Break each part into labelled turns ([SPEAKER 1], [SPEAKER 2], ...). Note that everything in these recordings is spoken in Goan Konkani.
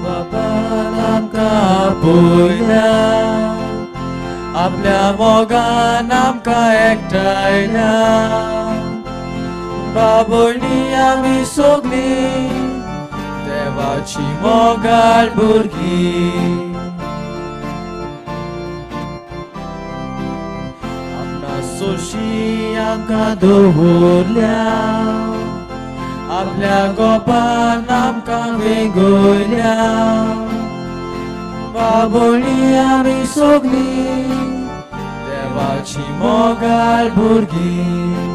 [SPEAKER 1] बापान आमकां आपयल्या, आपल्या मोगान आमकां एकठांयल्या. बाबोळी आमी सगळीं देवाची मोगाळ भुरगीं. आपणा सोशी आमकां दवरल्या, आपल्या गोपान आमकां वेगयल्या. बाबोळी आमी सगळीं देवाची मोगाळ भुरगीं.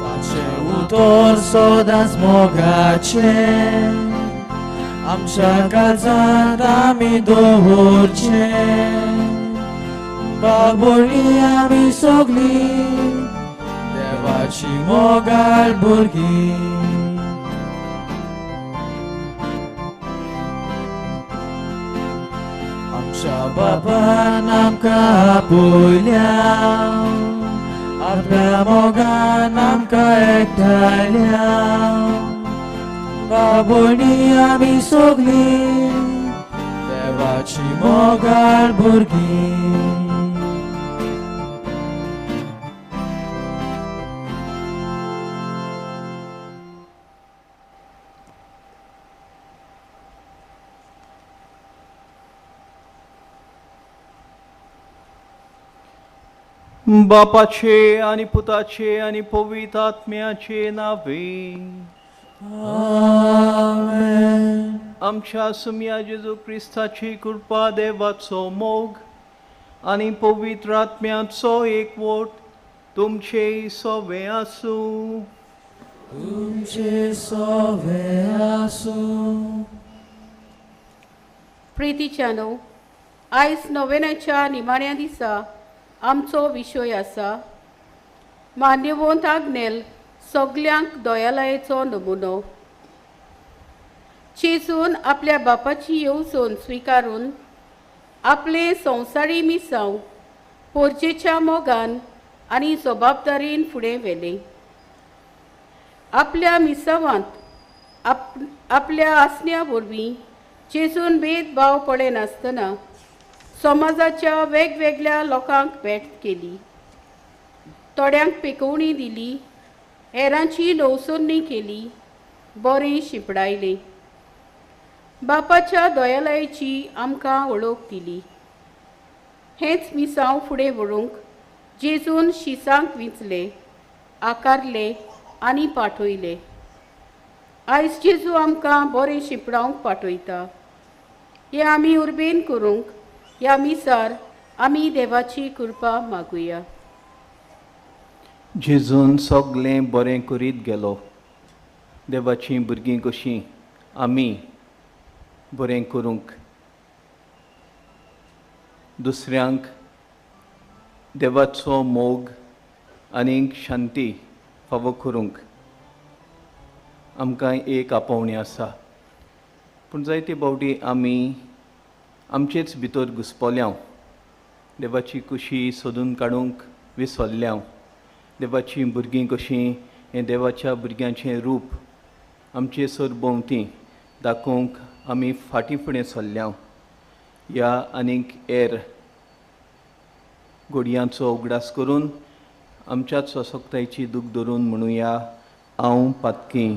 [SPEAKER 1] ताचें उतर सदांच मोगाचें, आमच्या काळजांत आमी दवरचें. बाबोळी आमी सगळीं देवाची मोगाळ भुरगीं. आमच्या बापान आमकां आपयल्या, आपल्या मोगान आमकां एकठांयल्या. बाबोळी आमी सगळीं देवाची मोगाळ भुरगीं.
[SPEAKER 2] बापाचे आनी पुताचे आनी पवित्र आत्म्याचे नावे.
[SPEAKER 1] आमेन.
[SPEAKER 2] आमच्या सुम्या जेजू क्रिस्ताची कृपा, देवाचो मोग आनी पवित्र आत्म्याचो एकवट तुमचे सोवे आसूं.
[SPEAKER 1] तुमचे सोवे आसूं.
[SPEAKER 3] प्रितीच्यानो, आयज नोवेनाच्या निमाण्या दिसा आमचो विशय आसा मान्यवंत आग्नेल सगल्यांक दयालयेचो नमुनो. चेजून आपल्या बापाची येवजण स्विकारून आपले संवसारी मिसांव पोरजेच्या मोगान आनी जबाबदारीन फुडें व्हेलें. आपल्या मिसावांत आपल्या आसण्या वरवीं जेजून भेदभाव पळयनासतना समाजाच्या वेगवेगळ्या लोकांक भेट केली, थोड्यांक पेकोवणी दिली, हेरांची नवसरणी केली, बरें शिंपडायलें. बापाच्या दयालयाची आमकां वळख दिली. हेंच मिसांव फुडें व्हरूंक जेजून शिसांक विंचले, आकारले आनी पाठयले. आयज जेजू आमकां बरें शिंपडावंक पाठयता. हें आमी उर्बेन करूंक ह्या मिसार आमी देवाची कृपा मागुया.
[SPEAKER 2] जेजून सगळें बरें करीत गेलो. देवाचीं भुरगीं कशीं आमी बरें करूंक, दुसऱ्यांक देवाचो मोग आनी शांती फावो करूंक आमकां एक आपोवणें आसा. पूण जायते फावटी आमी आमचेच भितर घुसपोल्या, देवाची कुशी सोदून काडूंक विसरल्या. देवाचीं भुरगीं कशीं हें देवाच्या भुरग्यांचें रूप आमचे सरभोंवती दाखोवंक आमी फाटीं फुडें सरल्या. ह्या आनीक हेर घोडयांचो उगडास करून आमच्याच स्वसक्तायची दूख धरून म्हणुया, हांव पातकी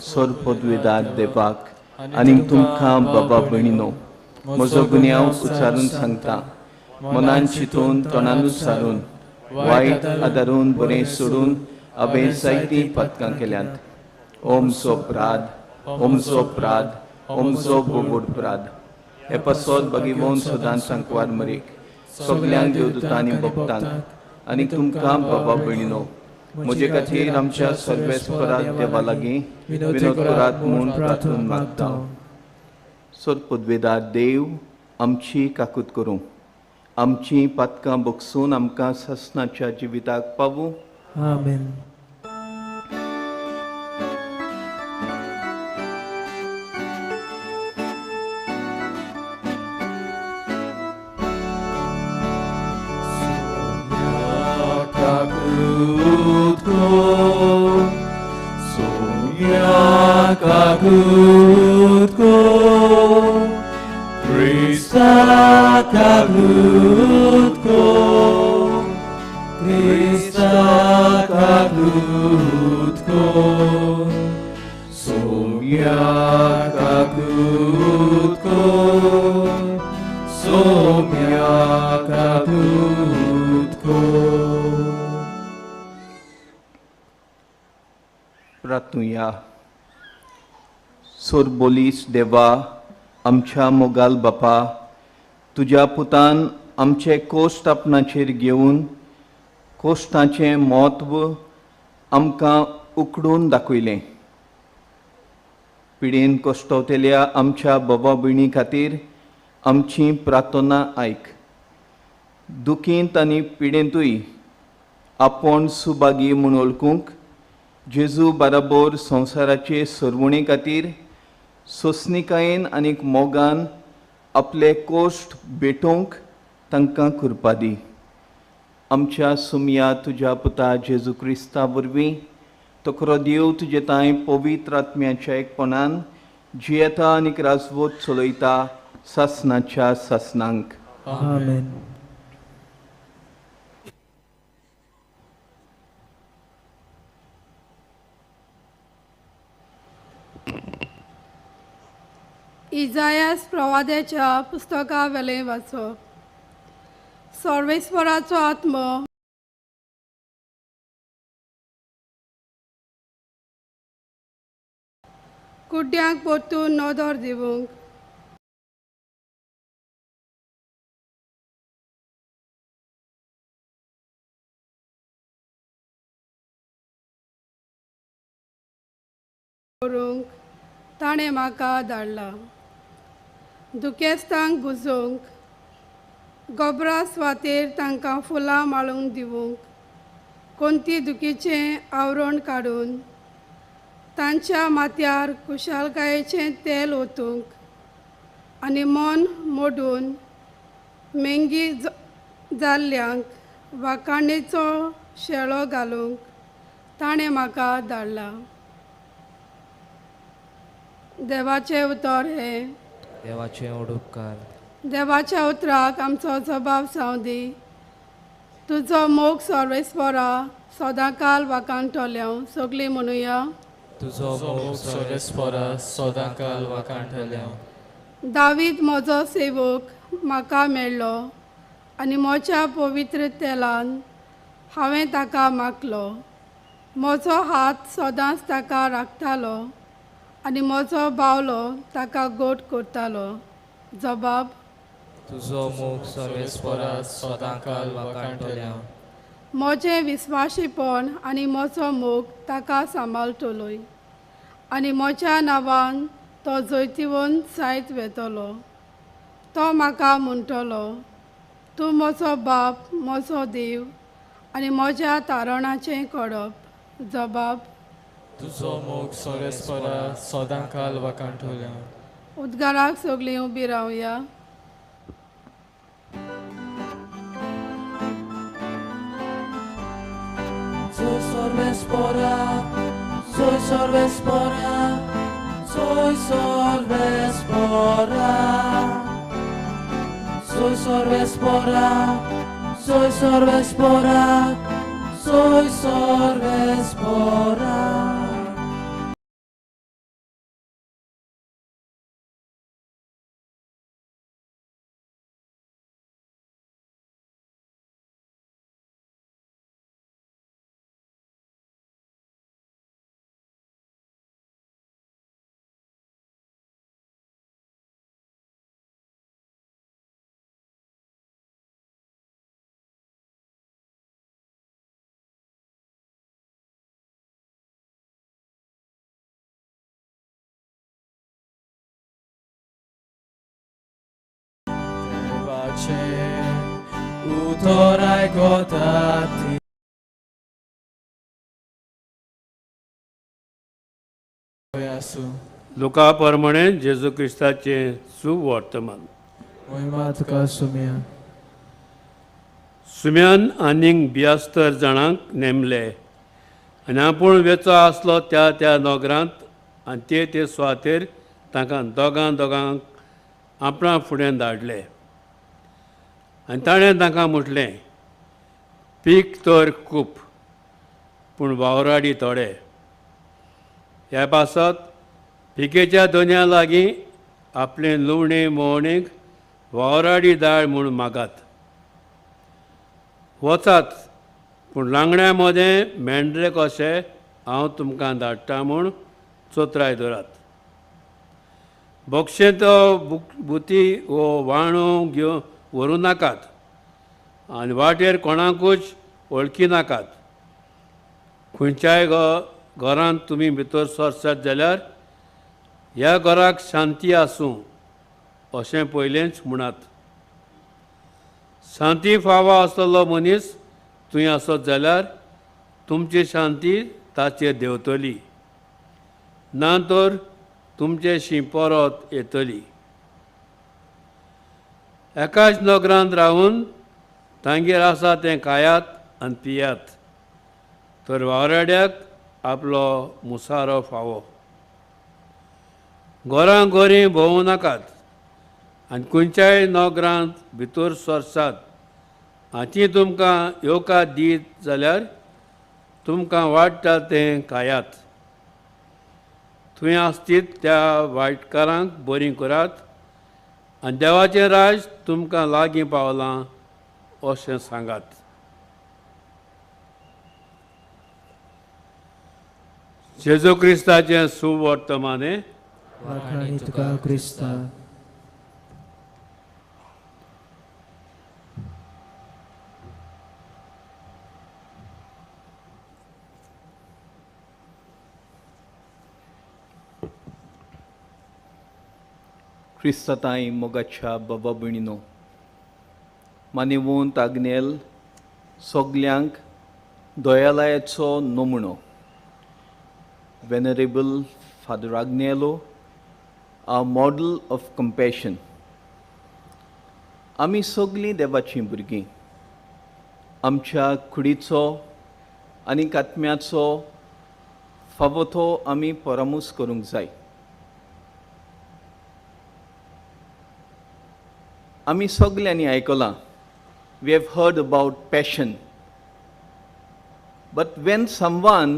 [SPEAKER 2] सोर पदवेदार देवाक आनीक तुमकां बाबा भयणीनो म्हजो गुन्यांव उच्चारून सांगता. मनान चिंतून तोंडान उच्चारून वायट आदारून बरें सोडून हांवें जायतीं पातकां केल्यांत. ओमचो अपराध, ओमचो अपराध, ओमचो बोबोड अपराध. हे पासत भगिवोन सदांच सांकवार मरीक सगल्यांक देवदूतांनी भोगतांक आनी तुमकां बाबा भयणीनो म्हजे खातीर आमच्या सर्वेस्पराक देवा लागीं विनोद करात म्हूण प्रार्थना मागता. सोर पदवेदार देव आमची काकूत करूं, आमची पातकां बगसून आमकां सासणाच्या जिविताक पावूं.
[SPEAKER 1] आमेन. काकूत कोर, क्रिस्ता काकूत कोर, क्रिस्ता काकूत कोर, सोम्या काकूत कोर, सोम्या काकूत कोर.
[SPEAKER 2] प्रार्थनुया. सोरबोलीस देवा, आमच्या मोगाल बापा, तुज्या पुतान आमचे कोश्ट आपणाचेर घेवन कोश्टाचें म्हत्व आमकां उकडून दाखयलें. पिडेन कोश्टवतल्या आमच्या बाबा भयणी खातीर आमची प्रार्थना आयक. दुखींत आनी पिडेंतूय आपूण सुभागी म्हूण वळखूंक जेजू बाराबोर संवसाराचे सरवणे खातीर सोंसणिकायेन आनी मोगान आपले कोश्ट भेटोवंक तांकां कृपा दी. आमच्या सुमया तुज्या पुता जेजू क्रिस्ता वरवीं तकरो देव तुजे तांय पवित्र आत्म्याच्या एकपणान जियेता आनी राजवत चलयता सासनाच्या सासनांक.
[SPEAKER 1] आमेन.
[SPEAKER 4] इजायास प्रवाद्याच्या पुस्तका वेलें वाचप. सर्वेस्वराचो आत्मो कुड्ड्यांक परतून नदर दिवंक, करूंक ताणें म्हाका धाडला, दुखेस्तांक बुजोवंक, गोबरा सुवातेर तांकां फुलां माळूंक दिवंक, कोणती दुखीचें आवरण काडून तांच्या माथ्यार खुशालकायेचें तेल ओतूंक आनी मन मोडून मेंगी जाल्ल्यांक वाखाणेचो शेळो घालूंक ताणें म्हाका धाडला. देवाचें उतर हें.
[SPEAKER 5] देवाचें उपकार.
[SPEAKER 4] देवाच्या उतराक आमचो जबाब जावं दी. तुजो मोग सर्वेस्परा सदांकाल वाखाणटलें. सगळीं म्हणुया.
[SPEAKER 5] तुजो मोग सर्वेस्परा सदांकाल वाखाणटलें.
[SPEAKER 4] दावीद म्हजो सेवक म्हाका मेळ्ळो आनी म्हज्या पवित्र तेलान हांवें ताका मागलो. म्हजो हात सदांच ताका राखतालो आनी म्हजो बावलो ताका गोट करतालो. जबाब.
[SPEAKER 5] तुजो मोग सर्वेस्परा सदांकाल वाखाणटलें.
[SPEAKER 4] म्हजें विस्वाशीपण आनी म्हजो मोग ताका सांबाळटलोय आनी म्हज्या नांवान तो जैतिवंत जायत वेतलो. तो म्हाका म्हणटलो, तूं म्हजो बाप, म्हजो देव आनी म्हज्या तारणाचें कडप. जबाब.
[SPEAKER 5] तुजो मोग सर्वेस्परा सदांकाल वाखाणटलें.
[SPEAKER 4] उद्गाराक सगळीं उबी रावया.
[SPEAKER 1] Soy sorvespora, soy sorvespora, soy sorvespora. Soy sorvespora, soy sorvespora, soy sorvespora.
[SPEAKER 5] उतर आयकता आसूं.
[SPEAKER 6] लुका प्रमाणे जेजू क्रिस्ताचें सुवर्तमान.
[SPEAKER 5] मोहिमा तुका सुम्या.
[SPEAKER 6] सुम्यान आनीक 72 जाणांक नेमले आनी आपूण वेचो आसलो त्या त्या नगरांत आनी ते ते सुवातेर तांकां दोगां दोगांक आपणा फुडें धाडले. आनी ताणें तांकां म्हटलें, पीक तर खूब पूण वावराडी थोडे. ह्या पासत पिकेच्या दोनया लागीं आपलें लुवणें मोवणेक वावराडी दाळ म्हूण मागात. वचात पूण लांगड्या मदें मेंढरे कशे हांव तुमकां धाडटा म्हूण चोत्राय धरात. बक्षेंत बुती वो वाणो घेवन व्हरूं नाकात आनी वाटेर कोणाकूच वळखी नाकात. खंयच्याय घरांत तुमी भितर सरसात जाल्यार ह्या घराक शांती आसूं अशें पयलेंच म्हणात. शांती फावो आसलेलो मनीस थंय आसत जाल्यार तुमची शांती ताचेर देंवतली, ना तर तुमचे शी परत येतली. एकाच नगरांत रावन तांगेर आसा तें खायात आनी पियात, तर वावराड्याक आपलो मुसारो फावो. घरां घरीं भोंवूं नाकात आनी खंयच्याय नगरांत भितर सरसात आनी ती तुमकां येवकार दीत जाल्यार तुमकां वाडटा तें खायात. थंय आसतीत त्या वायटकारांक बरीं करात आनी देवाचें राज तुमकां लागीं पावलां अशें सांगात. जेजू क्रिस्ताचें सुवर्तमाने.
[SPEAKER 5] वाखाणी तुका क्रिस्ता.
[SPEAKER 2] क्रिस्ताताय मोगाच्या बाबा भयणीनो, मानेवंत आग्नेल सगल्यांक दयालयाचो नमुनो. Venerable Father Agnelo, a model of compassion. आमी सगलीं देवाचीं भुरगीं. आमच्या कुडीचो आनी आत्म्याचो फावो तो आमी परामूस करूंक जाय. आमी सगल्यांनी आयकलां, we have heard about passion, but when someone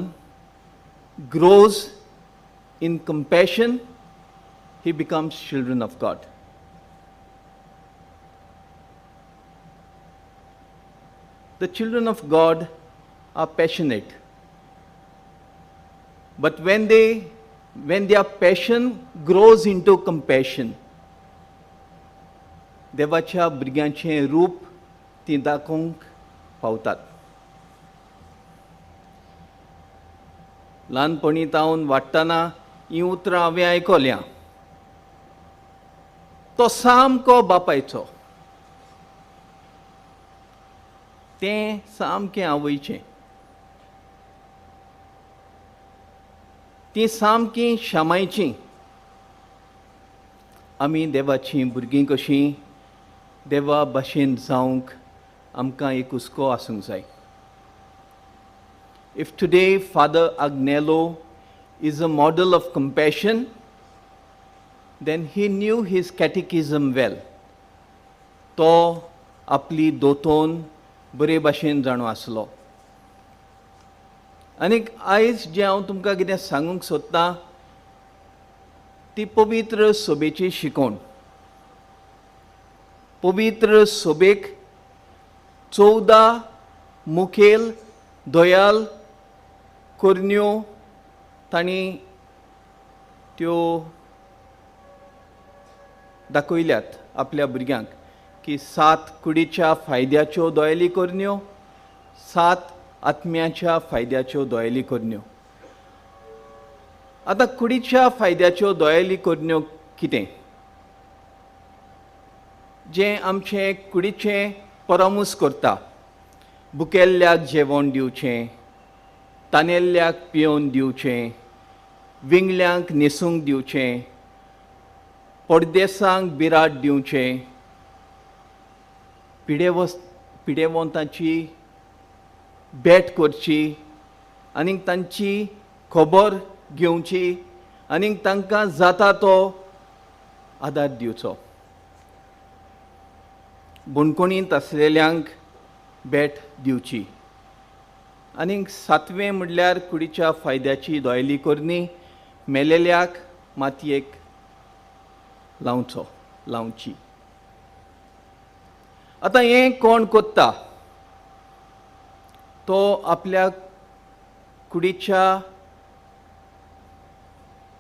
[SPEAKER 2] grows in compassion, he becomes children of God. The children of God are passionate, but when their passion grows into compassion, देवाच्या भुरग्यांचें रूप तीं दाखोवंक पावतात. ल्हानपणी तावन वाडटना हीं उतरां हांवें आयकल्यां. तो सामको बापायचो, तें सामकें आवयचें, तीं सामकीं शामायचीं. आमी देवाचीं भुरगीं कशीं देवा भाशेन जावंक आमकां एक हुस्को आसूंक जाय. If today Father Agnelo is a model of compassion, then he knew his catechism well. तो आपली दोतोन बरे भाशेन जाणो आसलो. आनीक आयज जें हांव तुमकां कितें सांगूंक सोदतां ती पवित्र सोबेची शिकवण. पवित्र सोबेक 14 मुखेल दयाल करण्यो तांणी त्यो दाखयल्यात आपल्या भुरग्यांक की 7 कुडीच्या फायद्याच्यो दयाली करण्यो, 7 आत्म्याच्या फायद्याच्यो दयाली करण्यो. आतां कुडीच्या फायद्याच्यो दयाली करण्यो कितें? जें आमचें कुडीचें परामूस करता. भुकेल्ल्याक जेवण दिवचें, तानेल्ल्याक पिवन दिवचें, विंगल्यांक न्हेसूंक दिवचें, परदेसांक बिराड दिवचें, पिडेवंतांची भेट करची आनी तांची खबर घेवची आनीक तांकां जाता तो आदार दिवचो. बणकोणींत आसलेल्यांक भेट दिवची. आनीक सातवें म्हणल्यार कुडीच्या फायद्याची दोयली करणी मेलेल्याक मातयेक लावचो लावची. आतां हें कोण कोत्ता तो आपल्या कुडीच्या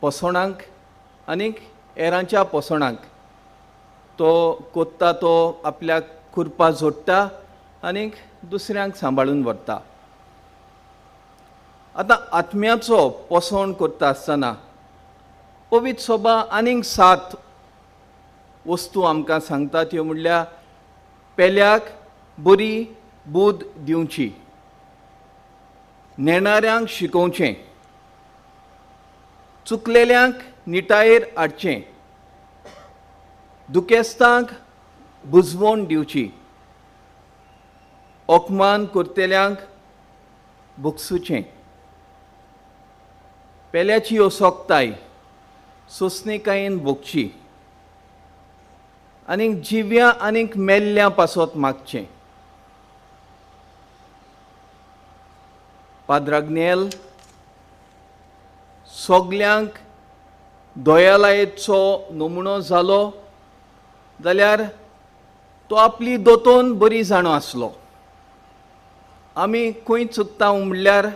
[SPEAKER 2] पोसणांक आनीक हेरांच्या पोसणांक तो कोत्ता, तो आपल्याक कुरपा जोडटा आनीक दुसऱ्यांक सांबाळून व्हरता. आतां आत्म्याचो पोसण करता आसतना पवित्र सोबा आनीक 7 वस्तू आमकां सांगता. त्यो म्हणल्यार पेल्याक बरी बूद दिवची, नेणाऱ्यांक शिकोवचें, चुकलेल्यांक निटायेर हाडचें, दुखेस्तांक बुजवण दिवची, अपमान करतल्यांक भोगसुचें, पेल्याची असोक्ताय सोंसणीकायेन भोगची आनीक जिव्या आनीक मेल्ल्या पासत मागचें. पाद्राग्नेल सगल्यांक दयालायेचो नमुनो जालो जाल्यार तो आपली दोतोन बरी जाणो आसलो. आमी खंय चुकता म्हणल्यार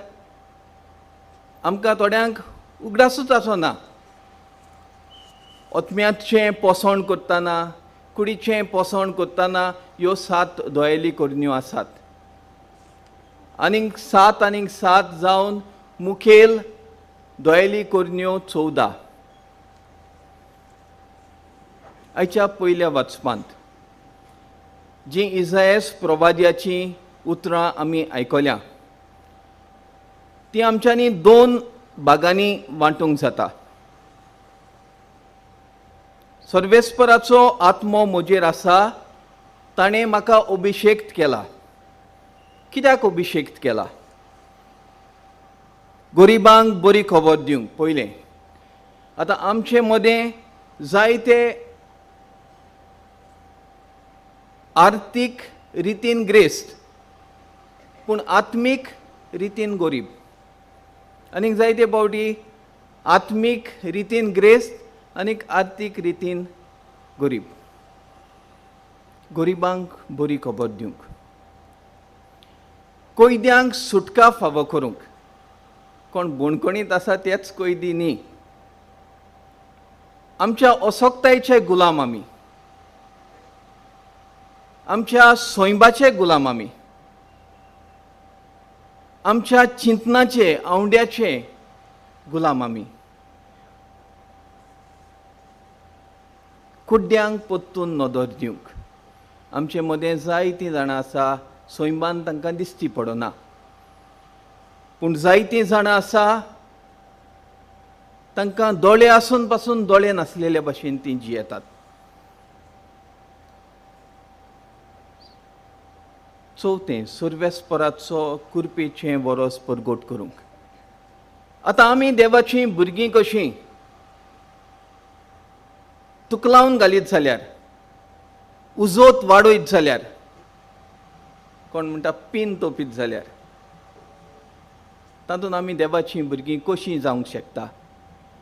[SPEAKER 2] आमकां थोड्यांक उगडासूच आसना. आत्म्याचें पोसण करतना, कुडीचें पोसण करतना ह्यो 7 दोयली करण्यो आसात. आनीक 7 आनीक 7 जावन मुखेल दोयली करण्यो 14. आयच्या पयल्या वाचपांत जीं इजायस प्रवाद्याचीं उतरां आमी आयकल्या ती आमच्यांनी 2 भागांनी वांटूंक जाता. सर्वेस्पराचो आत्मो म्हजेर आसा, ताणें म्हाका अभिशेक केला. कित्याक अभिशेक केला? गरिबांक बरी खबर दिवंक. पयलें, आतां आमचे मदें जायते आर्थीक रितीन ग्रेस्त पूण आत्मीक रितीन गरीब, आनीक जायते फावटी आत्मीक रितीन ग्रेस्त आनीक आर्थीक रितीन गरीब. गरिबांक बरी खबर दिवंक, कैद्यांक सुटका फावो करूंक. कोण बणकणींत आसा तेच कैदी न्ही, आमच्या असक्तायेचे गुलाम आमी, आमच्या सैंबाचे गुलाम आमी, आमच्या चिंतनाचे आंवड्याचे गुलाम आमी. कुड्ड्यांक परतून नदर दिवंक. आमचे मदें जायतीं जाणां आसा सैमान तांकां दिश्टी पडना, पूण जायतीं जाणां आसा तांकां दोळे आसून पासून दोळे नासलेले भशेन तीं जियेतात. चवथें, सुर्वेस्पराचो कुरपेचें वरस परगट करूंक. आतां आमी देवाचीं भुरगीं कशीं तुकलावन घालीत जाल्यार, उजोत वाडयत जाल्यार, कोण म्हणटा पीन तोपीत जाल्यार, तातूंत आमी देवाचीं भुरगीं कशीं जावंक शकता?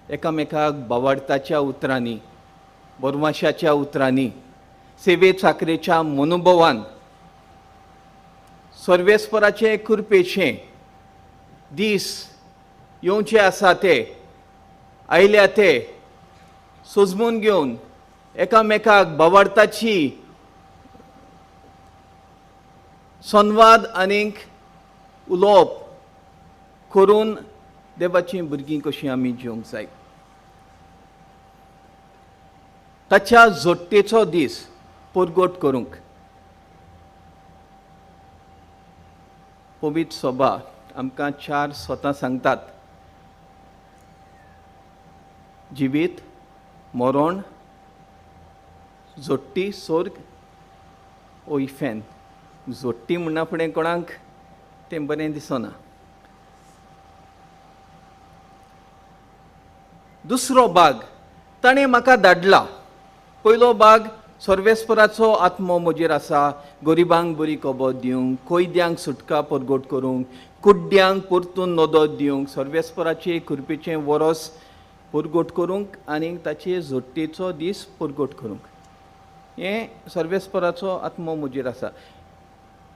[SPEAKER 2] एकामेकाक बावाडताच्या उतरांनी, बरमाशाच्या उतरांनी, सेवे चाकरेच्या मनोभवान, सर्वेस्पराचे कृपेचे दीस येवचे आसा ते आयल्या ते सोजमून घेवन एकामेकाक बावाडताची संवाद आनीक उलोवप करून देवाचीं भुरगीं कशीं आमी जिवंक जाय. ताच्या जोडटेचो दीस परगट करूंक पवित्र सभा आमकां 4 स्वता सांगतात. जिवीत, मरण, जोडटी, स्वर्ग, ओयफेन. जोडटी म्हणना फुडें कोणाक तें बरें दिसना. दुसरो भाग ताणें म्हाका धाडला. पयलो भाग सर्वेस्पराचो आत्मो म्हजेर आसा, गरिबांक बरी खबर दिवंक, कैद्यांक सुटका परगट करूंक, कुड्ड्यांक परतून नदर दिवंक, सर्वेस्पराचे कृपेचें वरस परगट करूंक आनी ताचे जोडटेचो दीस परगट करूंक. हें सर्वेस्पराचो आत्मो म्हजेर आसा,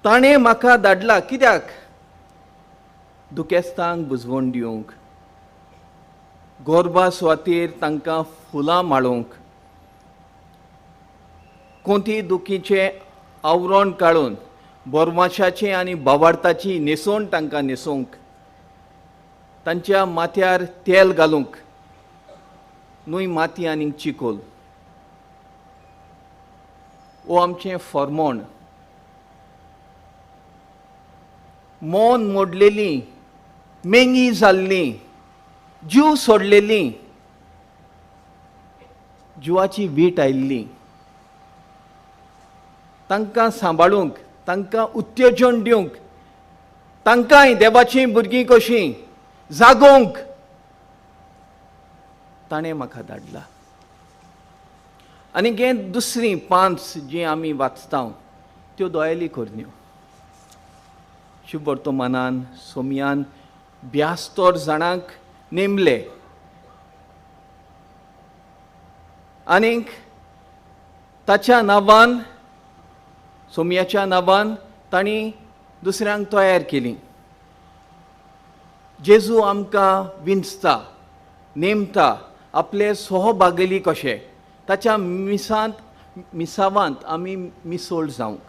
[SPEAKER 2] ताणें म्हाका धाडला. कित्याक? दुखेस्तांक बुजवण दिवंक, गोरबा सुवातेर तांकां फुलां माळोवंक, कोंती दुखीचें आवरण काडून बोरमाशाचें आनी बावार्थाची न्हेसवण तांकां न्हेसोवंक, तांच्या माथ्यार तेल घालूंक, न्हय माती आनी चिकोल. हो आमचें फॉर्मोण. मन मोडलेली, मेंगी जाल्ली, जीव सोडलेली, जिवाची वीट आयिल्ली, तांकां सांबाळूंक, तांकां उत्तेजन दिवंक, तांकांय देवाचीं भुरगीं कशीं जागोवंक ताणें म्हाका धाडला. आनी हे दुसरीं पांच जीं आमी वाचता त्यो दोयाली करण्यो. शुभवर्तमानान सोमयान 72 जाणांक नेमले आनीक ताच्या नांवान, सोमयाच्या नांवान तांणी दुसऱ्यांक तयार केली. जेजू आमकां विंचता, नेमता आपले सहभागेली कशे, ताच्या मिसांत मिसावांत आमी मिसोळ जावंक.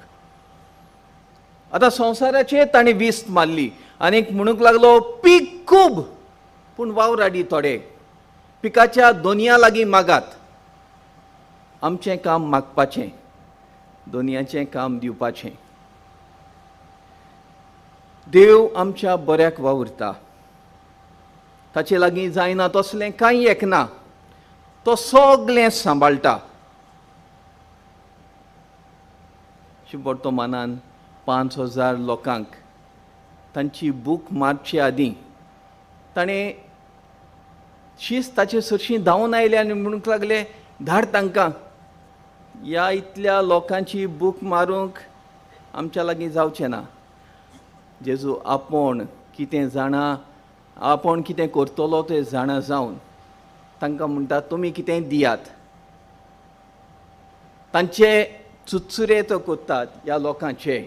[SPEAKER 2] आतां संवसाराचेर ताणें वीस मारली आनीक म्हणूंक लागलो, पीक खूब पूण वावराडी थोडे, पिकाच्या दोनया लागीं मागात. आमचें काम मागपाचें, दोनयाचें काम दिवपाचें. देव आमच्या बऱ्याक वावुरता, ताचे लागीं जायना तसलें कांय एक ना, तो सगळें सांबाळटा. शुभवर्तमानान 5000 लोकांक तांची भूक मारचे आदीं ताणें शीस ताचे सरशीं धांवन आयले आनी म्हणूंक लागले, धाड तांकां, ह्या इतल्या लोकांची भूक मारूंक आमच्या लागीं जावचें ना. जेजू आपूण कितें जाणा, आपूण कितें करतलो तें जाणा जावन तांकां म्हणटा, तुमी कितें दियात. तांचे चुचुरे तो करतात ह्या लोकांचे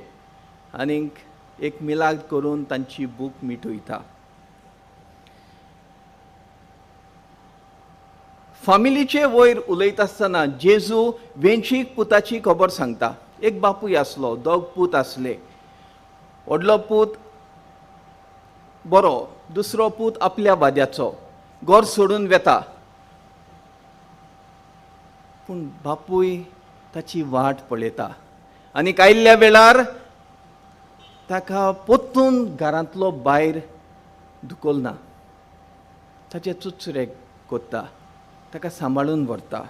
[SPEAKER 2] आनीक एक मिलाद करून तांची भूक मिटयता. फामिलीचे वयर उलयता आसतना जेजू वेंचीक पुताची खबर सांगता. एक बापूय आसलो, दोग पूत आसले. व्हडलो पूत बरो, दुसरो पूत आपल्या वाद्याचो, घर सोडून वेता. पूण बापूय ताची वाट पळयता आनी आयिल्ल्या वेळार ताका परतून घरांतलो भायर धुकलना, ताचे चुचुरे कोत्ता, ताका सांबाळून व्हरता.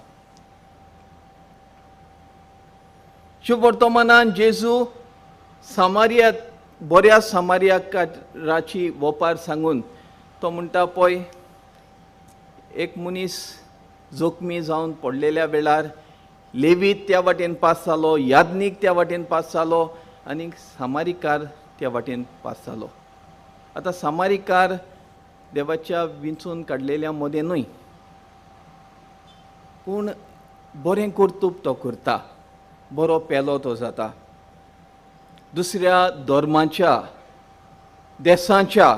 [SPEAKER 2] शुभवर्तमानान जेजू सामारिया, बऱ्या सामारियाकाराची वोपार सांगून तो म्हणटा, पळय एक मनीस जोखमी जावन पडलेल्या वेळार लेवीत त्या वाटेन पास जालो, याज्ञीक त्या वाटेन पास जालो आनी सामारीकार त्या वाटेन पास जालो. आतां सामारीकार देवाच्या विंचून काडलेल्या मदें न्हय, पूण बरें कर्तूब तो करता, बरो पेलो तो जाता. दुसऱ्या धर्माच्या देशांच्या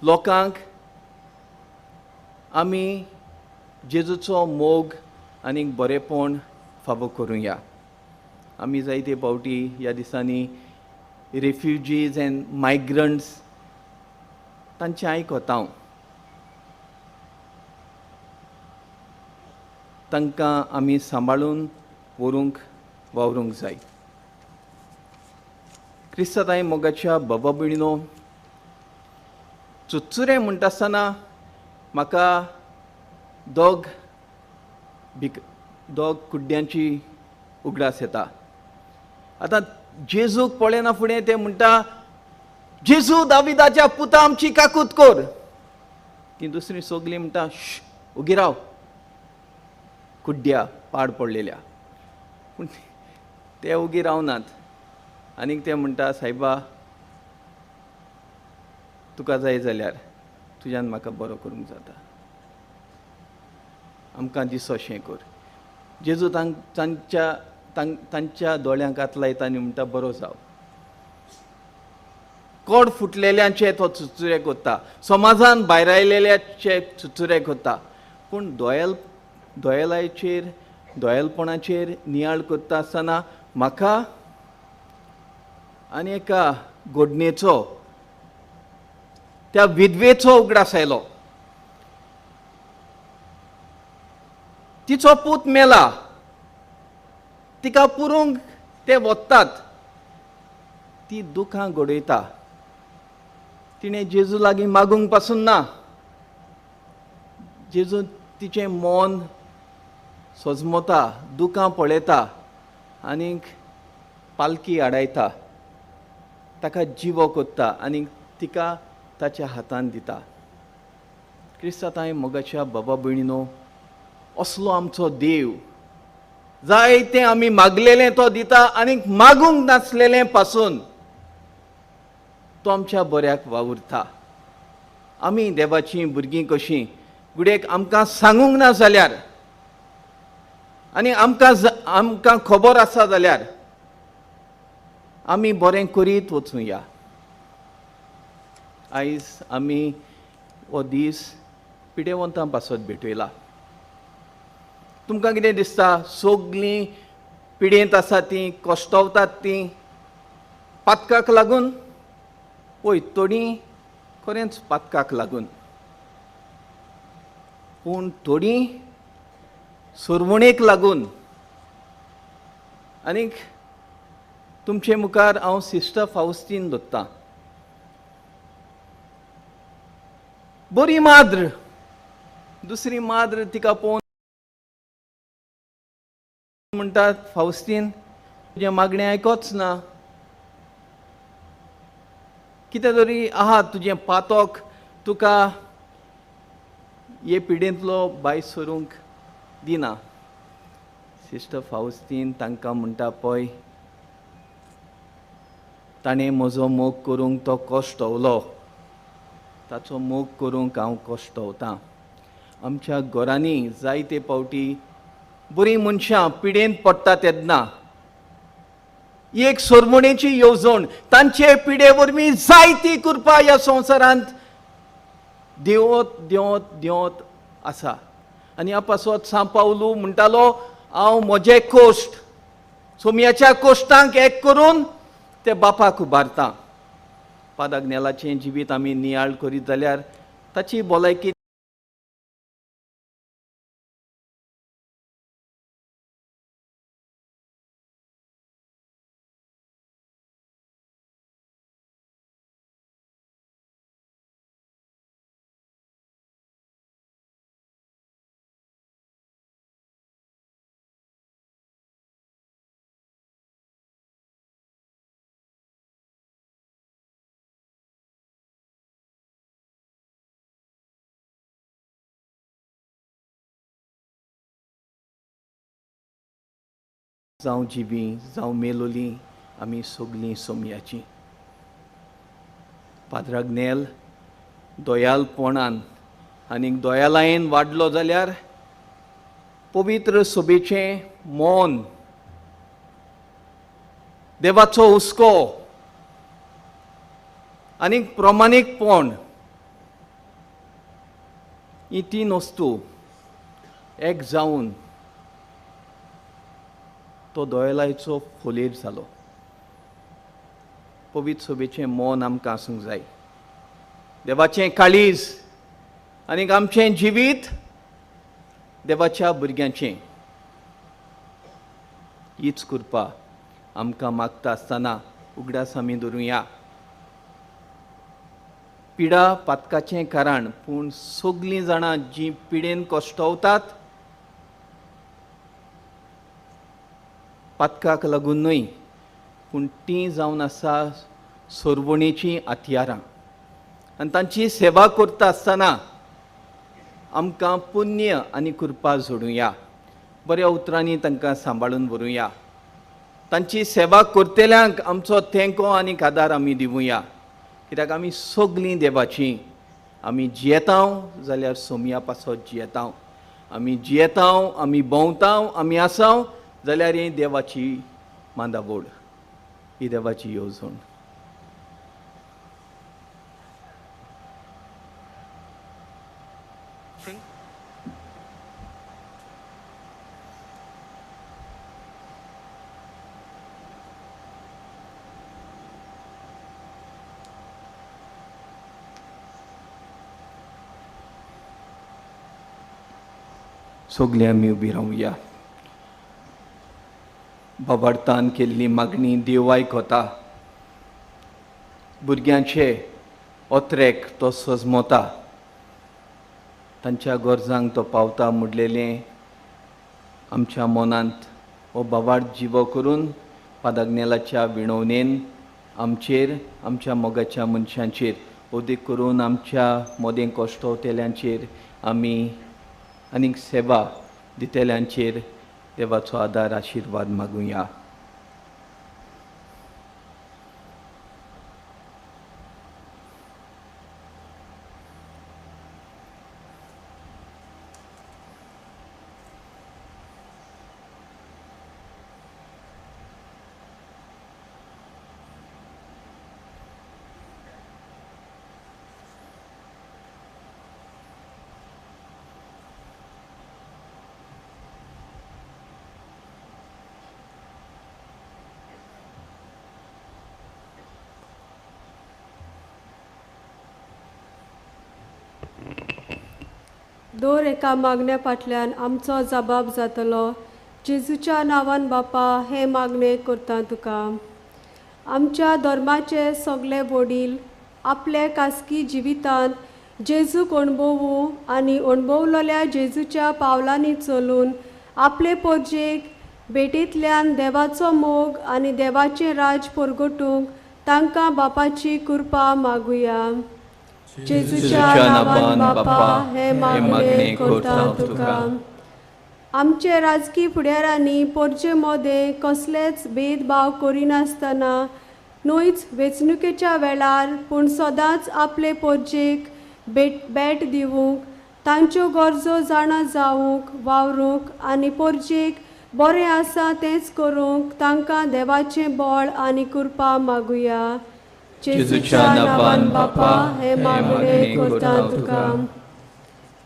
[SPEAKER 2] लोकांक आमी जेजूचो मोग आनी बरेपण फावो करुया. आमी जायते फावटी ह्या दिसांनी रेफ्युजीज एन्ड मायग्रंट्स तांचें आयकता, तांकां आमी सांबाळून व्हरूंक वावरूंक जाय. क्रिस्तांव मोगाच्या बाबा भयणीनो, चुचुरें म्हणटा आसतना म्हाका दोग कुड्ड्यांची उगडास येता. आतां जेजूक पळयना फुडें ते म्हणटा, जेजू दाविदाच्या पुता आमची काकूत कर. ती दुसरी सगळीं म्हणटा, श्श, ओगी राव कुड्ड्या पाड पडलेल्या. पूण ते ओगी रावनात आनीक ते म्हणटा, सायबा तुका जाय जाल्यार तुज्यान म्हाका बरो करूंक जाता, आमकां दिसो शें कर. जेजू तांच्या तांच्या दोळ्यांक हात लायता आनी म्हणटा, बरो जाव. कोड फुटलेल्यांचे तो चुचुरे कोत्ता, समाजान भायर आयलेल्याचे चुचुरे कोत्ता, पूण दोयलाचेर दोयलपणाचेर नियाळ करता आसतना म्हाका आनी एका गोडणेचो त्या विधवेचो उगडास आयलो. तिचो पूत मेला, तिका पुरूंक ते वतात, ती दुखां घडयता. तिणें जेजू लागीं मागूंक पासून ना, जेजू तिचें मन सजमता, दुखां पळयता आनीक पालकी आडायता, ताका जिवो कोत्ता आनी तिका ताच्या हातान दिता. क्रिस्तांव मोगाच्या बाबा भयणीनो, असलो आमचो देव, जायतें आमी मागलेलें तो दिता आनीक मागूंक नासलेलें पासून तो आमच्या बऱ्याक वावुरता. आमी देवाचीं भुरगीं कशीं गुडेक आमकां सांगूंक ना जाल्यार आनी आमकां खबर आसा जाल्यार आमी बरें करीत वचुया. आयज आमी हो दीस पिडेवंतां पासत भेटयला. तुमकां कितें दिसता, सगलीं पिडेंत आसा तीं, कश्टवतात तीं पातकाक लागून? पळय, थोडीं खरेंच पातकाक लागून, पूण थोडीं सोरवणेक लागून. आनीक तुमचे मुखार हांव सिस्टर फावस्तीन दवरतां. बरी माद्र, दुसरी माद्र तिका पळोवन म्हणटात, फावस्तीन तुजें मागणें आयकोच ना, कितें तरी आहा तुजें पातक तुका हे पिडेंतलो भायर सरूंक दिना. सिस्टर फावस्तीन तांकां म्हणटा, पळय ताणें म्हजो मोग करूंक तो कश्टवलो, ताचो मोग करूंक हांव कश्टवतां. आमच्या घरांनी जायते फावटी बरीं मनशां पिडेंत पडटा तेन्ना एक सोरमणेची येवजण, तांचे पिडे वरवीं जायती कृपा ह्या संवसारांत देंवत देंवत देंवत आसा. आनी ह्या पासत सांव पावलू म्हणटालो, हांव म्हजे कोश्ट सोमयाच्या कोश्टांक एक करून ते बापाक उबारता. पादाग्नेलाचें जिवीत आमी नियाळ करीत जाल्यार ताची भलायकी जावं जिबी जावं मेलोली आमी सगलीं सोमयाची. पाद्राग्नेल दयालपणान आनीक दयालायेन वाडलो जाल्यार पवित्र सोबेचें मन, देवाचो हुस्को आनीक प्रमाणीकपण ही तीन वस्तू एक जावन तो दोयलायचो फोलेर जालो. पवित्र सोबेचें मन आमकां आसूंक जाय, देवाचें काळीज आनीक आमचें जिवीत देवाच्या भुरग्यांचें. हीच कृपा आमकां मागता आसतना उगडास आमी धरुया. पिडा पातकाचें कारण, पूण सगलीं जाणां जीं पिडेन कश्टवतात पातकाक लागून न्हय, पूण तीं जावन आसा सोरवणेचीं हत्यारां आनी तांची सेवा करता आसतना आमकां पुण्य आनी कृपा जोडुया. बऱ्या उतरांनी तांकां सांबाळून व्हरूया. तांची सेवा करतल्यांक आमचो तेंको आनी आदार आमी दिवया, कित्याक आमी सगळीं देवाचीं. आमी जियेतांव जाल्यार सोमया पासत जियेतांव, आमी जियेतांव, आमी भोंवतांव, आमी आसाव जाल्यार ही देवाची मांदावड, ही देवाची येवजण. सगळीं आमी उबी रावया. बाबार्थान केल्ली मागणी देव आयकता. भुरग्यांचे ओत्रेक तो सजमता, तांच्या गरजांक तो पावता म्हणलेलें आमच्या मनांत हो बाबार्थ जिवो करून पादाग्नेलाच्या विणवणेन आमचेर, आमच्या मोगाच्या मनशांचेर, अदीक करून आमच्या मोदें कश्टवतेल्यांचेर आमी आनीक सेवा दितेल्यांचेर देवाचो आदार आशिर्वाद मागुया.
[SPEAKER 7] दर एका मागण्या फाटल्यान आमचो जबाब जातलो. जेजूच्या नांवान बापा हें मागणें करता तुका. आमच्या धर्माचे सगळे वडील आपल्या खासगी जिवितांत जेजूक अणभवूं आनी अणभवलेल्या जेजूच्या पावलांनी चलून आपले पोरजेक भेटींतल्यान देवाचो मोग आनी देवाचें राज परगटूंक तांकां बापाची कृपा मागुया. जेजूच्या नांवान बापा हें मागणें करता तुका. आमचे राजकी फुडाऱ्यांनी पोरचे मोदें कसलेच भेदभाव करिनासतना न्हयच वेंचणुकेच्या वेळार पूण सदांच आपले पोरजेक भेट दिवंक, तांच्यो गरजो जाणा जावंक वावरूंक आनी पोरजेक बरें आसा तेंच करूंक तांकां देवाचें बळ आनी कृपा मागुया. जेजूच्या नांवान बापा हें मागणें करता तुका.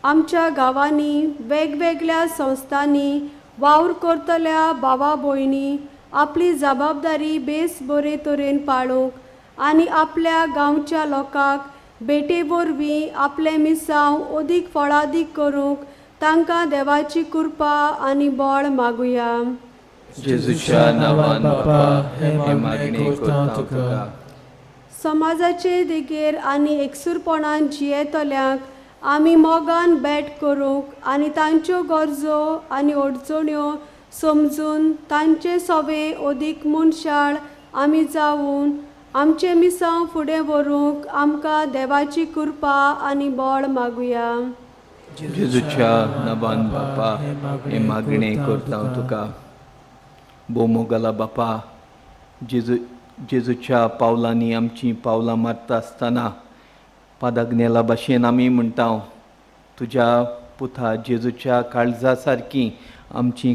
[SPEAKER 7] आमच्या गांवांनी वेगवेगळ्या संस्थांनी वावर करतल्या भावा भयणी आपली जबाबदारी बेस बरे तरेन पाळूंक आनी आपल्या गांवच्या लोकांक भेटे वरवीं आपलें मिसांव अदीक फळादीक करूंक तांकां देवाची कृपा आनी बळ मागुया.
[SPEAKER 2] जेजूच्या नांवान बापा हें मागणें करता तुका.
[SPEAKER 7] समाजाचे देगेर आनी एकसूरपणान जियेतल्यांक आमी मोगान भेट करूंक आनी तांच्यो गरजो आनी अडचण्यो समजून तांचे सवे अदीक मनशाळ आमी जावन आमचें मिसांव फुडें व्हरूंक आमकां देवाची कृपा आनी बळ मागुया.
[SPEAKER 2] जेजूच्या नांवान बापा हें मागणें करता तुका. भोव मोगाला बापा, जेजूच्या पावलांनी आमचीं पावलां मारता आसतना पादाग्नेला भाशेन आमी म्हणटा, तुज्या पुता जेजूच्या काळजा सारकी आमची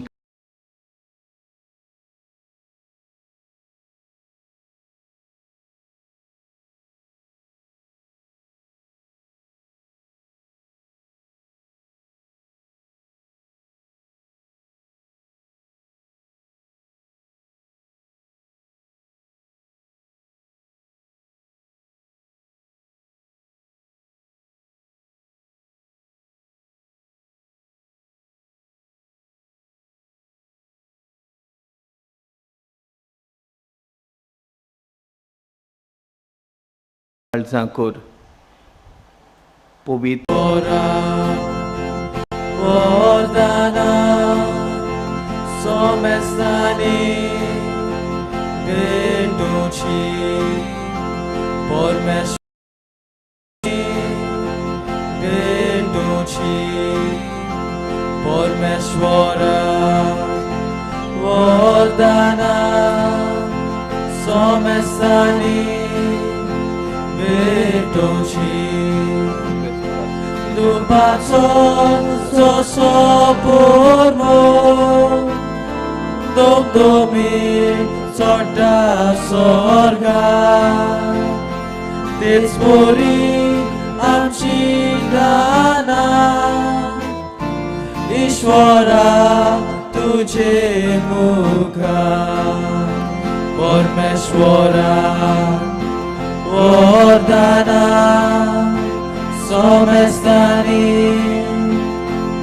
[SPEAKER 2] काळजां कर पवित्र
[SPEAKER 1] भेटोवची परमेश्वरा वरदाना सोमेस्तांनी भेटोवची दुपाचो जसो पुर्मो दोमदोमी चडटा स्वर्गा तेच परी आमची दानां ईश्वरा तुझे मुखार परमेश्वरा वरदाना सोमेस्तांनी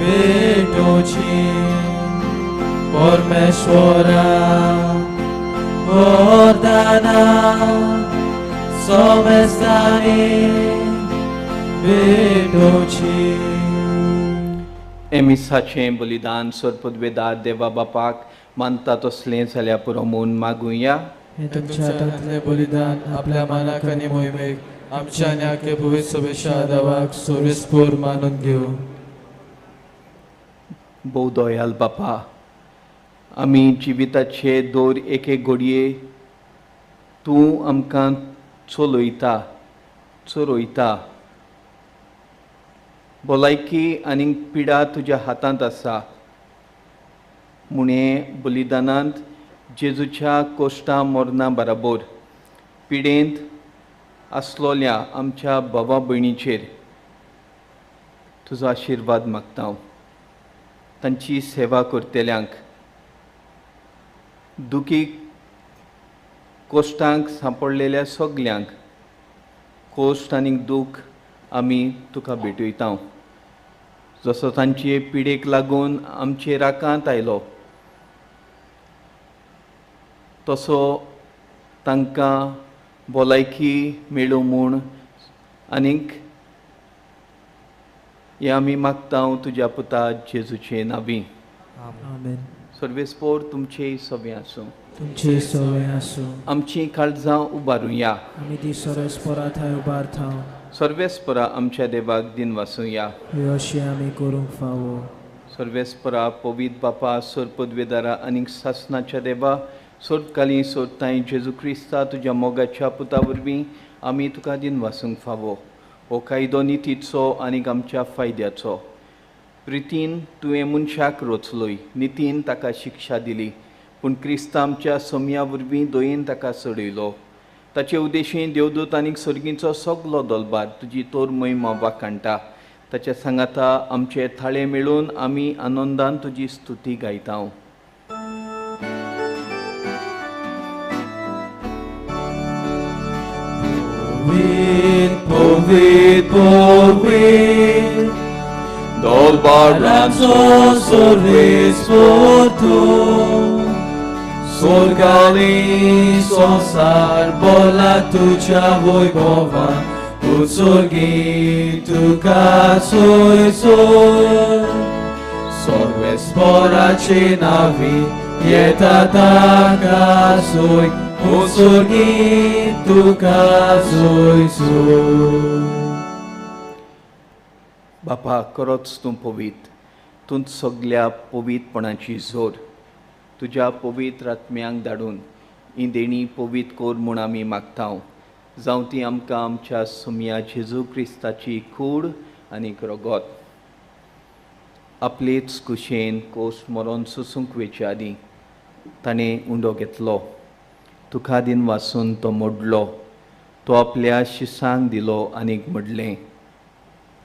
[SPEAKER 1] भेटोवची परमेश्वरा वरदाना सोमेस्तांनी भेटोवची.
[SPEAKER 2] एमिसाचें बलिदान सरपदवेदार देवा बापाक मानता तसलें जाल्यार पुरो म्हूण मागुया.
[SPEAKER 5] हें तुमच्या हातांतलें बलिदान आपल्या मानाक आनी मोहिमेक आमच्या आनी आख्या पवित्र सभेच्या देवाक सोरेस्पोर मानून घेवं.
[SPEAKER 2] भोव दयाल बापा, आमी जिविताचे दर एके घडये तूं आमकां चलयता चरयता. भलायकी आनी पिडा तुज्या हातांत आसा म्हूण हे बलिदानांत जेजूच्या कोश्टा मरणा बराबर पिडेंत आसलोल्या आमच्या बाबा भयणीचेर तुजो आशिर्वाद मागता हांव. तांची सेवा करतल्यांक, दुखी कोश्टांक सांपडलेल्या सगल्यांक कोश्ट आनी दूख आमी तुका भेटयता. जसो तांचे पिडेक लागून आमचे राकांत आयलो तसो तांकां भलायकी मेळूं म्हूण आनीक हें आमी मागता तुज्या पुता जेजूचे नांवी.
[SPEAKER 5] आमेन.
[SPEAKER 2] सर्वेस्पोर तुमचें सगळें आसूं.
[SPEAKER 5] तुमचें सगळें आसूं.
[SPEAKER 2] आमचीं काळजां उबारुया.
[SPEAKER 5] आमी ती सर्वेस्पोरा थंय उबारता.
[SPEAKER 2] सर्वेस्पोरा आमच्या देवाक दिन वासुया.
[SPEAKER 5] हें अशें आमी करूंक फावो.
[SPEAKER 2] सर्वेस्पोरा पवित्र बापा सरपदवेदारा आनीक सासनाच्या देवा सोदकाली सोदताय जेजू क्रिस्ता तुज्या मोगाच्या पुता वरवीं आमी तुका दिन वासूंक फावो. हो कायदो नितीचो आनीक आमच्या फायद्याचो. प्रितीन तुवें मनशाक रचलोय, नितीन ताका शिक्षा दिली, पूण क्रिस्ता आमच्या सोमया वरवीं दयेन ताका चडयलो. ताचे उद्देशीन देवदूत आनीक सर्गीचो सगलो दलबार तुजी तोर महिमा वाखाणटा. ताच्या सांगाता आमचे थाळे मेळून आमी आनंदान तुजी स्तुती गायता.
[SPEAKER 1] पवित्र पवित्र दलबाराचो सर्वेस्पोर तूं स्वर्गाली संवसार भरला तुज्या वैभवान उत्सर्गी तुका सोय सोय सर्वेस्पोराचे नांवी येता ताका सोय उत्सर्गी तुका सोय सोय.
[SPEAKER 2] बापा खरोच तूं पवित्र, तूं सगल्या पवित्रपणाची जोर. तुज्या पवित्र आत्म्यांक धाडून ही देणी पवित्र कर म्हूण आमी मागता. जावं ती आमकां आमच्या सुमया जेजू क्रिस्ताची कूड आनीक रगत. आपलेच कुशेन कोस मरोन सोसूंक वेचे आदीं ताणें उंडो घेतलो, तुका दिन वासून तो मोडलो, तो आपल्या शिसांक दिलो आनीक म्हणलें,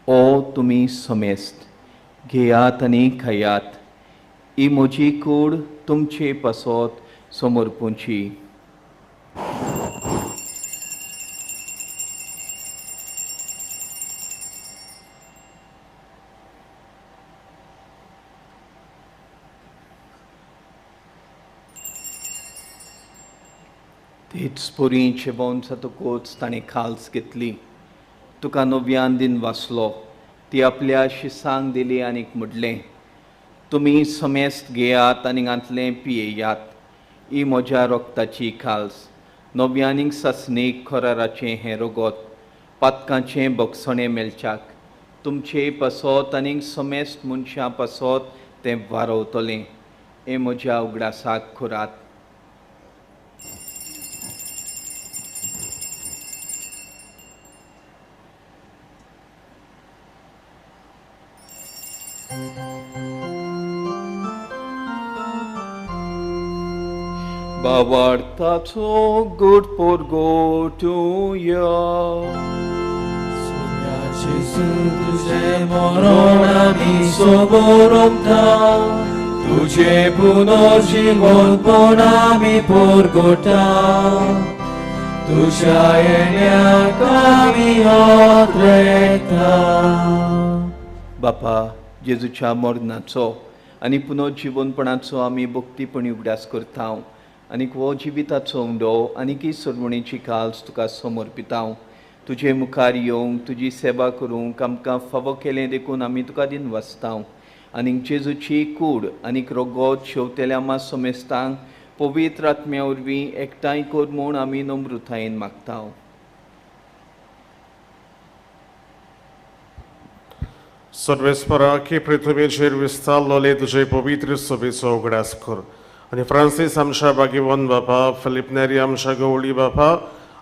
[SPEAKER 2] ओ तुमी समेस्त घेयात आनी खायात, ही म्हजी कूड तुमचे पासत समर्पूंची. तेच परी जेवण जातकूच ताणें खाल्स घेतली, तुका नव्यान दिन वाचलो, ती आपल्या शिसांक दिली आनीक म्हणलें, तुमी समेस्त घेयात आनी हांतलें पियेयात, ही म्हज्या रगताची खाल्स, नव्यानीक सासणीक कराराचें हें रगत, पातकांचें बगसणें मेळच्याक तुमचे पासत आनीक समेस्त मनशां पासत तें वारवतलें. हें म्हज्या उगडासाक करात. बाबार्थाचो गुड परगटुया.
[SPEAKER 5] सोम्या जेजू तुजें मरण आमी सोबोरता, तुजें पुनर्जिवनपण आमी परगटा, तुज्या येण्याक आमी अत्रेता.
[SPEAKER 2] बापा, जेजूच्या मरणाचो आनी पुनर्जिवनपणाचो आमी भक्तीपणी उगडास करता आनीक हो जिविताचो उंडो आनीक ही सरवणेची काल्स तुका समर्पिता. तुजे मुखार येवंक तुजी सेवा करूंक आमकां फावो केलें देखून आमी तुका दिन वाचता. आनीक जेजूची कूड आनीक रगत शेवतेल्या आमा समेस्तांक पवित्र आत्म्या वरवीं एकठांय कर म्हूण आमी नम्रतायेन मागता.
[SPEAKER 8] सर्वेस्परा की पृथ्वीचेर विस्तारलोले तुजे पवित्र सभेचो उगडास कर आनी फ्रांसीस आमच्या भाग्यवन बापा, फिलीप नेरी आमच्या गवळी बापा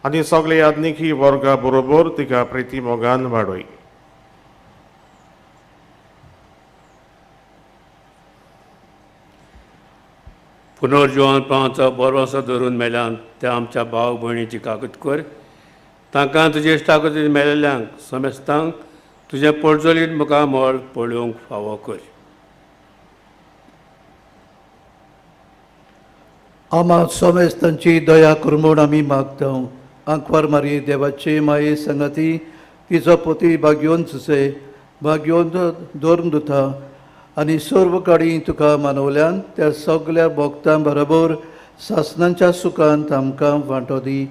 [SPEAKER 8] आनी सगळे याज्ञिकी वर्गा बरोबर तिका प्रिती मोगान वाडय.
[SPEAKER 6] पुनर्जिवनपणाचो बरोसो धरून मेल्यान त्या आमच्या भाव भयणीची कागद कर. तांकां तुजे इश्टागतीन मेळिल्ल्यांक समेस्तांक तुजें पोटजोलीत मुखामळ पळोवंक फावो कर.
[SPEAKER 9] आमा समेस्तांची दया कर म्हूण आमी मागता. आंकवार मारी देवाचे माये संगाती तिचो पोती भाग्योन सुसे भाग्योन धर्म दुता आनी सर्व काडी तुका मानवल्यान त्या सगल्या भोक्तां बरोबर सासनांच्या सुखांत आमकां वांटो दी.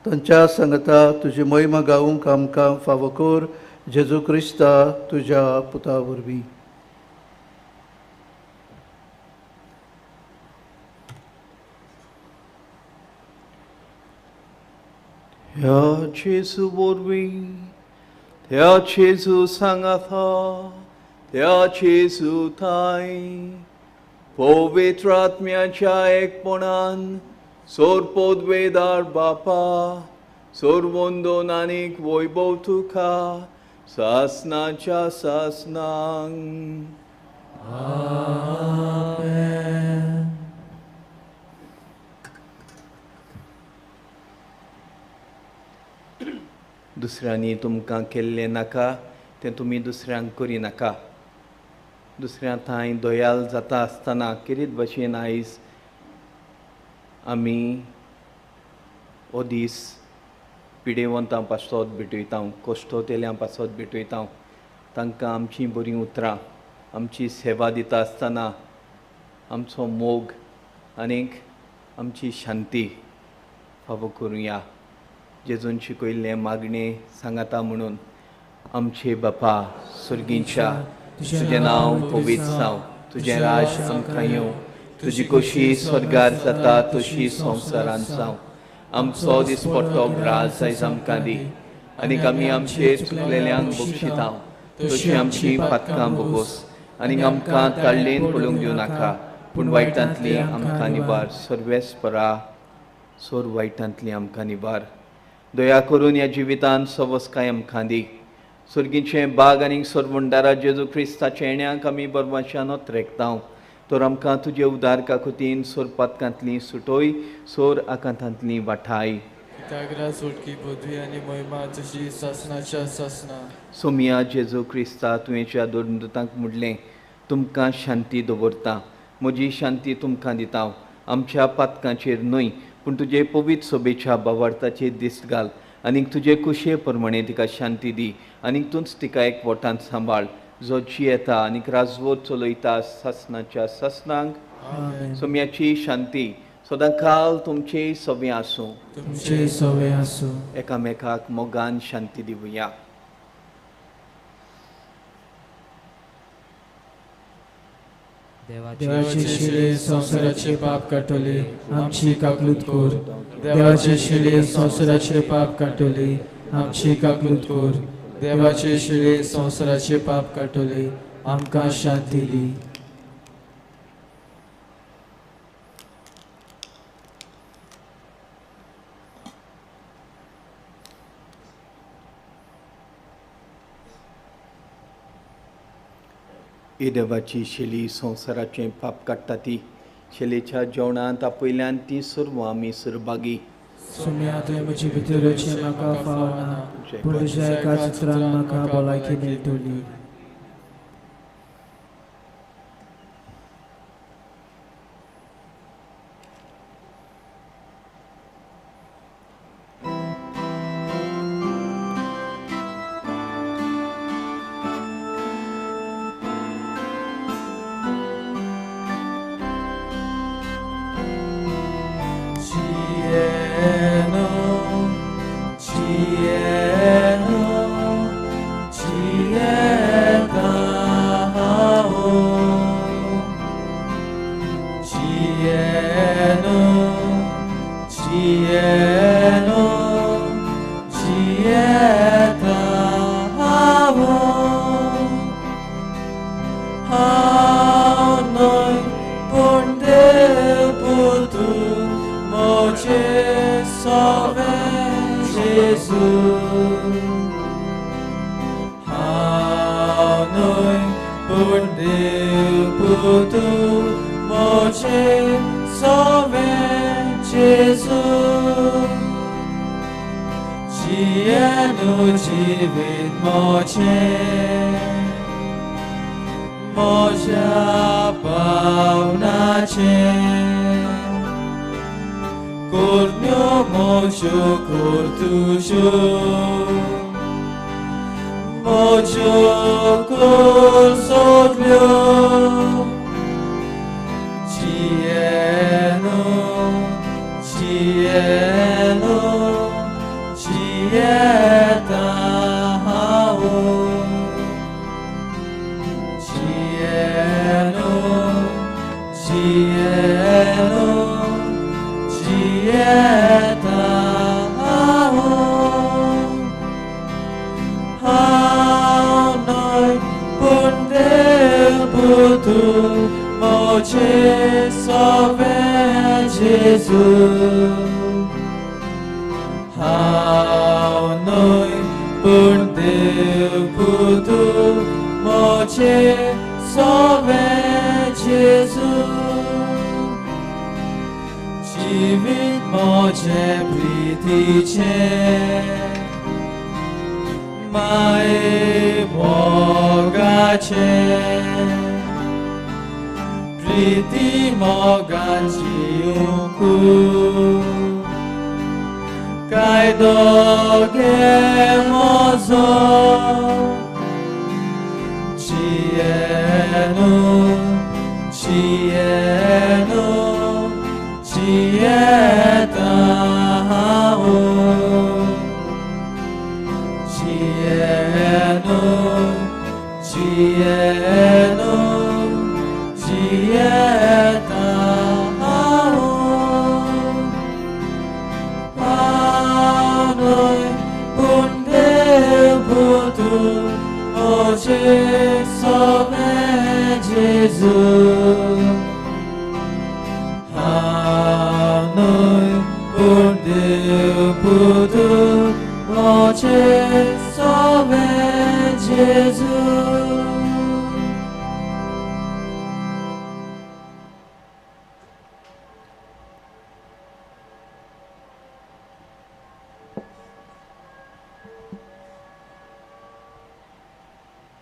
[SPEAKER 9] तांच्या संगता तुजी महिमा गावूंक आमकां फावो कर. जेजू क्रिस्ता तुज्या पुता वरवीं.
[SPEAKER 2] ह्या जेजू वरवीं, त्या जेजू सांगाता, त्या जेजू थांय पवित्र आत्म्याच्या एकपणान सोरपोदवेदार बापा सोरवंदोन आनीक वैभव तुका सासनाच्या सासनांक.
[SPEAKER 5] आमेन.
[SPEAKER 2] दुसऱ्यांनी तुमकां केल्लें नाका तें तुमी दुसऱ्यांक करिनाका. दुसऱ्या थंय दयाल जाता आसतना खेरीत भशेन आयज आमी हो दीस पिडेवंतां पासत भेटयता, कश्टोतेल्यां पासत भेटयता. तांकां आमचीं बरीं उतरां, आमची सेवा दिता आसतना आमचो मोग आनीक आमची शांती फावो करुया. जेजून शिकयल्लें मागणें सांगाता म्हणून आमचे बापा सुर्गींच्या, तुजें नांव पवित्र जावं, तुजें राज आमकां येवं, तुजी खोशी स्वर्गार जाता तशी संवसारांत जावं. आमचो दिसपट्टो राज आयज आमकां दी आनीक आमी आमचे चुकलेल्यांक बक्षिता तशी आमची पातकां बोगोस आनीक आमकां ताळ्ळेन पळोवंक दिवं नाका, पूण वायटांतली आमकां निवार. सर्वेस्परा सोर वायटांतली आमकां निवार. दया करून ह्या जिवितांत सवस्काय आमकां दी. सुर्गीचें बाग आनीक सोरवंडारा जेजू क्रिस्ताच्या येण्याक आमी बरमाशान रेखता. तर आमकां तुजे उदार काकुतीन सोर पातकांतली सुटोय, सोर आकांतांतली वाठाय.
[SPEAKER 5] सुटकी बुद्धी आनी महिमा तुजी सासनाच्या सासना.
[SPEAKER 2] सोमिया जेजू क्रिस्ता, तुवेंच्या दोन दुतांक म्हणलें, तुमकां शांती दवरता, म्हजी शांती तुमकां दिता. आमच्या पातकांचेर न्हय पूण तुजे पवित्र सोबेच्या बावार्थाचेर दिस्त घाल आनीक तुजे कुशे प्रमाणे तिका शांती दी आनीक तूंच तिका एक वटांत सांबाळ, जो जियेता आनीक राजवट चलयता सासनाच्या सासनांक. सोम्याची शांती सदांकाल तुमचे सवे आसूं.
[SPEAKER 5] तुमचे सवे आसूं.
[SPEAKER 2] एकामेकाक मोगान शांती दिवया.
[SPEAKER 5] देवाचे शिले संवसाराचे पाप काडटले, आमची काकलूत कर. देवाचे शिले संवसाराचे पाप काडटले, आमची काकलूत कर. देवाचे शिळे संवसाराचे पाप काडटले, आमकां शांती दी.
[SPEAKER 2] ही देवाची शेली संवसाराचें पाप काडटा ती शेलेच्या जेवणांत आपयल्यान ती सर्व आमी सरभागी.
[SPEAKER 5] सोम्या, तुवें म्हजे भितर येवचें म्हाका फावना, पूण तुज्या एका चित्रान म्हाका भलायकी मेळटली.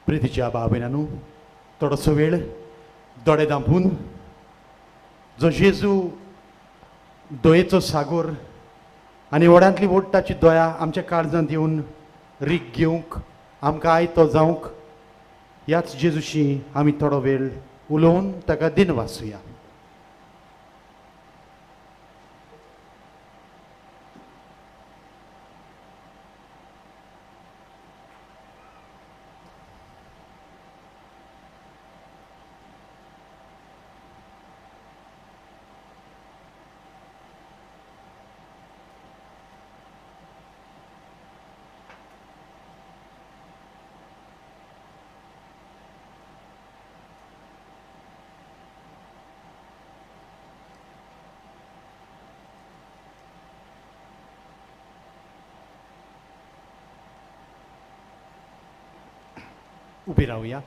[SPEAKER 10] प्रितीच्या भाव-भयणांनो, थोडोसो वेळ दोळे धांपून जो जेजू दयेचो सागोर आनी व्हडांतली व्हड ताची दया आमच्या काळजांत येवन रीक घेवंक आमकां आयतो जावंक ह्याच जेजूशी आमी थोडो वेळ उलोवन ताका दिनवासुया. उबी रावया.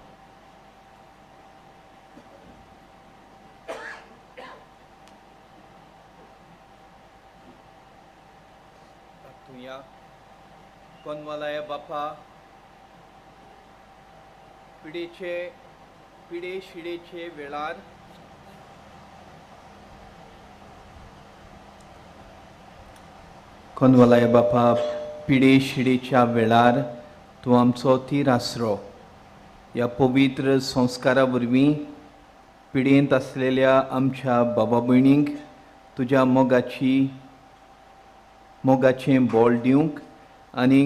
[SPEAKER 2] कोनवालाया बापा पिडेचे पिडे शिडेचे वेळार कोनवालाया बापा पिडे शिडेच्या वेळार तूं आमचो तीर आसरो. ह्या पवित्र संस्कारा वरवीं पिडेंत आसलेल्या आमच्या बाबा भयणींक तुज्या मोगाचें बळ दिवंक आनी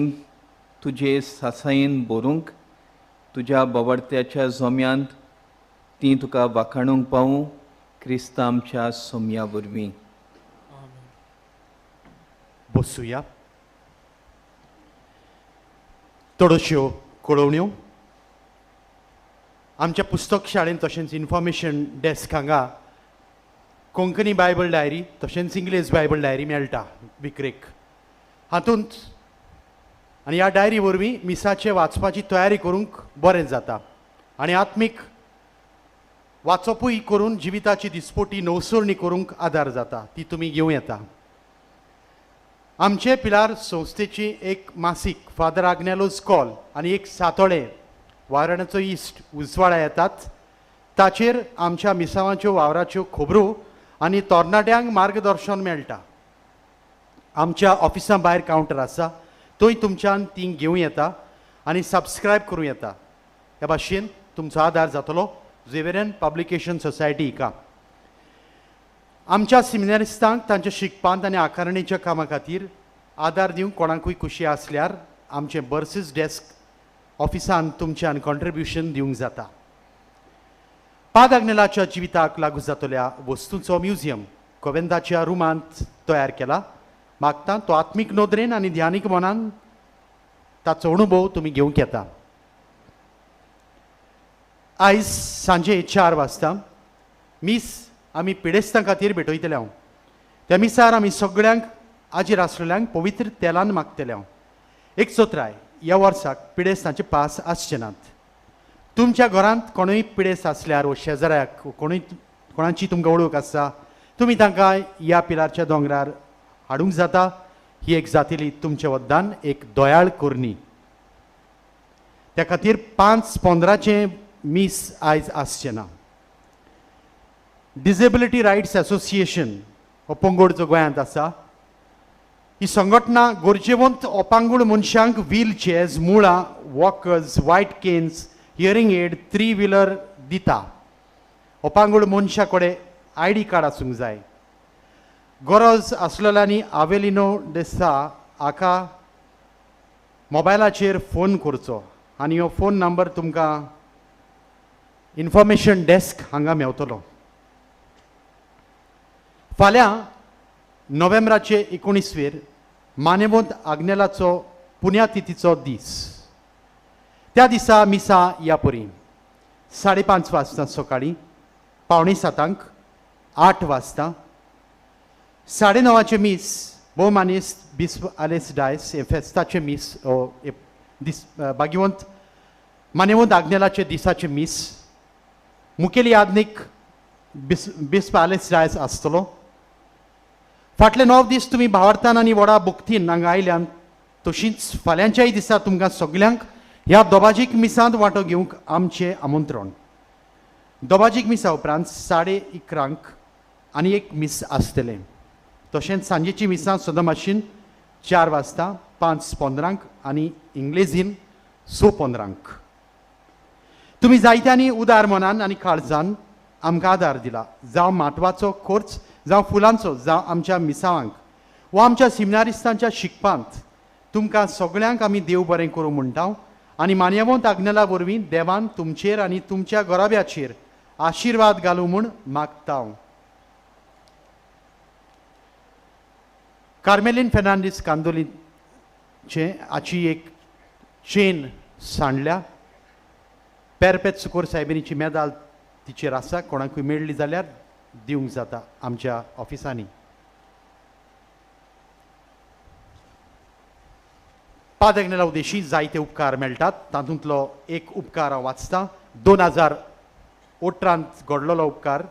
[SPEAKER 2] तुजे सासायेन भरूंक तुज्या बावडत्याच्या जोम्यांत ती तुका वाखाणूंक पावूं क्रिस्ता आमच्या सोम्या वरवीं.
[SPEAKER 10] बसुया. थोड्योश्यो कळोवण्यो. आमच्या पुस्तक शाळेंत तशेंच इन्फॉर्मेशन डेस्क हांगा कोंकणी बायबल डायरी तशेंच इंग्लीश बायबल डायरी मेळटा विक्रेक. हातूंत आनी ह्या डायरी वरवीं मिसाचें वाचपाची तयारी करूंक बरें जाता आनी आत्मीक वाचपूय करून जिविताची दिसपोटी नवसरणी करूंक आदार जाता. ती तुमी घेवं येता. आमचे पिलार संस्थेची एक मासीक फादर आग्नेलोज कॉल आनी एक सातोळें वावराण्याचो इश्ट उजवाडा येतात. ताचेर आमच्या मिसावाच्यो वावराच्यो खबरो आनी तरणाट्यांक मार्गदर्शन मेळटा. आमच्या ऑफिसा भायर कावंटर आसा, थंय तुमच्यान ती घेवं येता आनी सबस्क्रायब करूं येता. ह्या भाशेन तुमचो आदार जातलो झेवेरियन पब्लिकेशन सोसायटी हिका. आमच्या सिमिनारिस्तांक तांच्या शिकपांत आनी आकारणीच्या कामा खातीर आदार दिवंक कोणाकूय खुशी आसल्यार आमचें बर्सीस डेस्क ऑफिसान तुमच्यान कॉन्ट्रिब्युशन दिवंक जाता. पाद आग्नेलाच्या जिविताक लागू जातल्या वस्तूंचो म्युझियम कोवेंदाच्या रुमांत तयार केला. मागता तो आत्मीक नदरेन आनी ध्यानीक मनान ताचो अणभव तुमी घेवंक येता. आयज सांजे 4 वाजता मीस आमी पिडेस्तां खातीर भेटयतले हांव. त्या मिसार आमी सगळ्यांक आजीर आसलेल्यांक पवित्र तेलान मागतले हांव. एक चोत्राय ह्या वर्साक पिडेस्तांचे पास आसचे नात. तुमच्या घरांत कोणूय पिडेस्त आसल्यार वो शेजाऱ्याक कोणूय कोणाची तुमकां वळख आसा तुमी तांकां ह्या पिलारच्या दोंगरार हाडूंक जाता. ही एक जातली तुमच्या वद्दान एक दयाळ करणी. त्या खातीर 5:15 मीस आयज आसचें ना. डिसेबिलिटी रायट्स असोसिएशन हो पंगड जो गोंयांत आसा, ही संघटना गरजेवंत अपांगूळ मनशांक व्हील चेअर्स, मुळां, walkers, white canes, hearing aid, 3 wheeler दिता. अपांगूळ मनशा कडेन ID card आसूंक जाय. गरज आसलेल्यांनी आवेलिनो डेसा हाका मोबायलाचेर फोन करचो आनी हो फोन नंबर तुमकां इन्फॉर्मेशन डेस्क हांगा मेवतलो. फाल्यां नोव्हेंबराचे 19वेर मानेवंत आग्नेलाचो पुण्यातिथीचो दीस. त्या दिसा मिसा ह्या परी 5:30 वाजता सकाळीं, 6:45, 8 वाजता, 9:30 मीस भोवमानेस्त बिस्प आलेस डायस हे फेस्ताचें मीस दीस भाग्यवंत मानेवंत आग्नेलाचे दिसाचें मीस. मुखेली आदनीक बिस्प आलेस डायस आसतलो. फाटले 9 दीस तुमी भावार्थान आनी व्हडा भक्तीन हांगा आयल्यान तशींच फाल्यांच्याय दिसा तुमकां सगल्यांक ह्या दोबाजीक मिसांत वांटो घेवंक आमचें आमंत्रण. दोबाजीक मिसा उपरांत 11:30 आनी एक मीस आसतलें. तशेंच सांजेची मिसां सदां मातशीन 4 वाजता, 5:15 आनी इंग्लेजीन 6:15. तुमी जायत्यांनी उदार मनान आनी काळजान आमकां आदार दिला, जावं माटवाचो खर्च, जावं फुलांचो, जावं आमच्या मिसावांक वा आमच्या सिमिनारिस्तांच्या शिकपांत. तुमकां सगळ्यांक आमी देव बरें करूं म्हणटा आनी मान्यवंत आग्नेला वरवीं देवान तुमचेर आनी तुमच्या घराब्याचेर आशिर्वाद घालूं म्हूण मागता. कार्मेलीन फेर्नांडीस कांदोलीचे हाची एक चेन सांडल्या. पेरपेत सुकोर सायबिनीची मेदाल तिचेर आसा. कोणाकूय मेळ्ळी जाल्यार दिवंक जाता आमच्या ऑफिसांनी. पादग्नेला उद्देशी जायते उपकार मेळटात. तातूंतलो एक उपकार हांव वाचता, 2018 घडलेलो उपकार.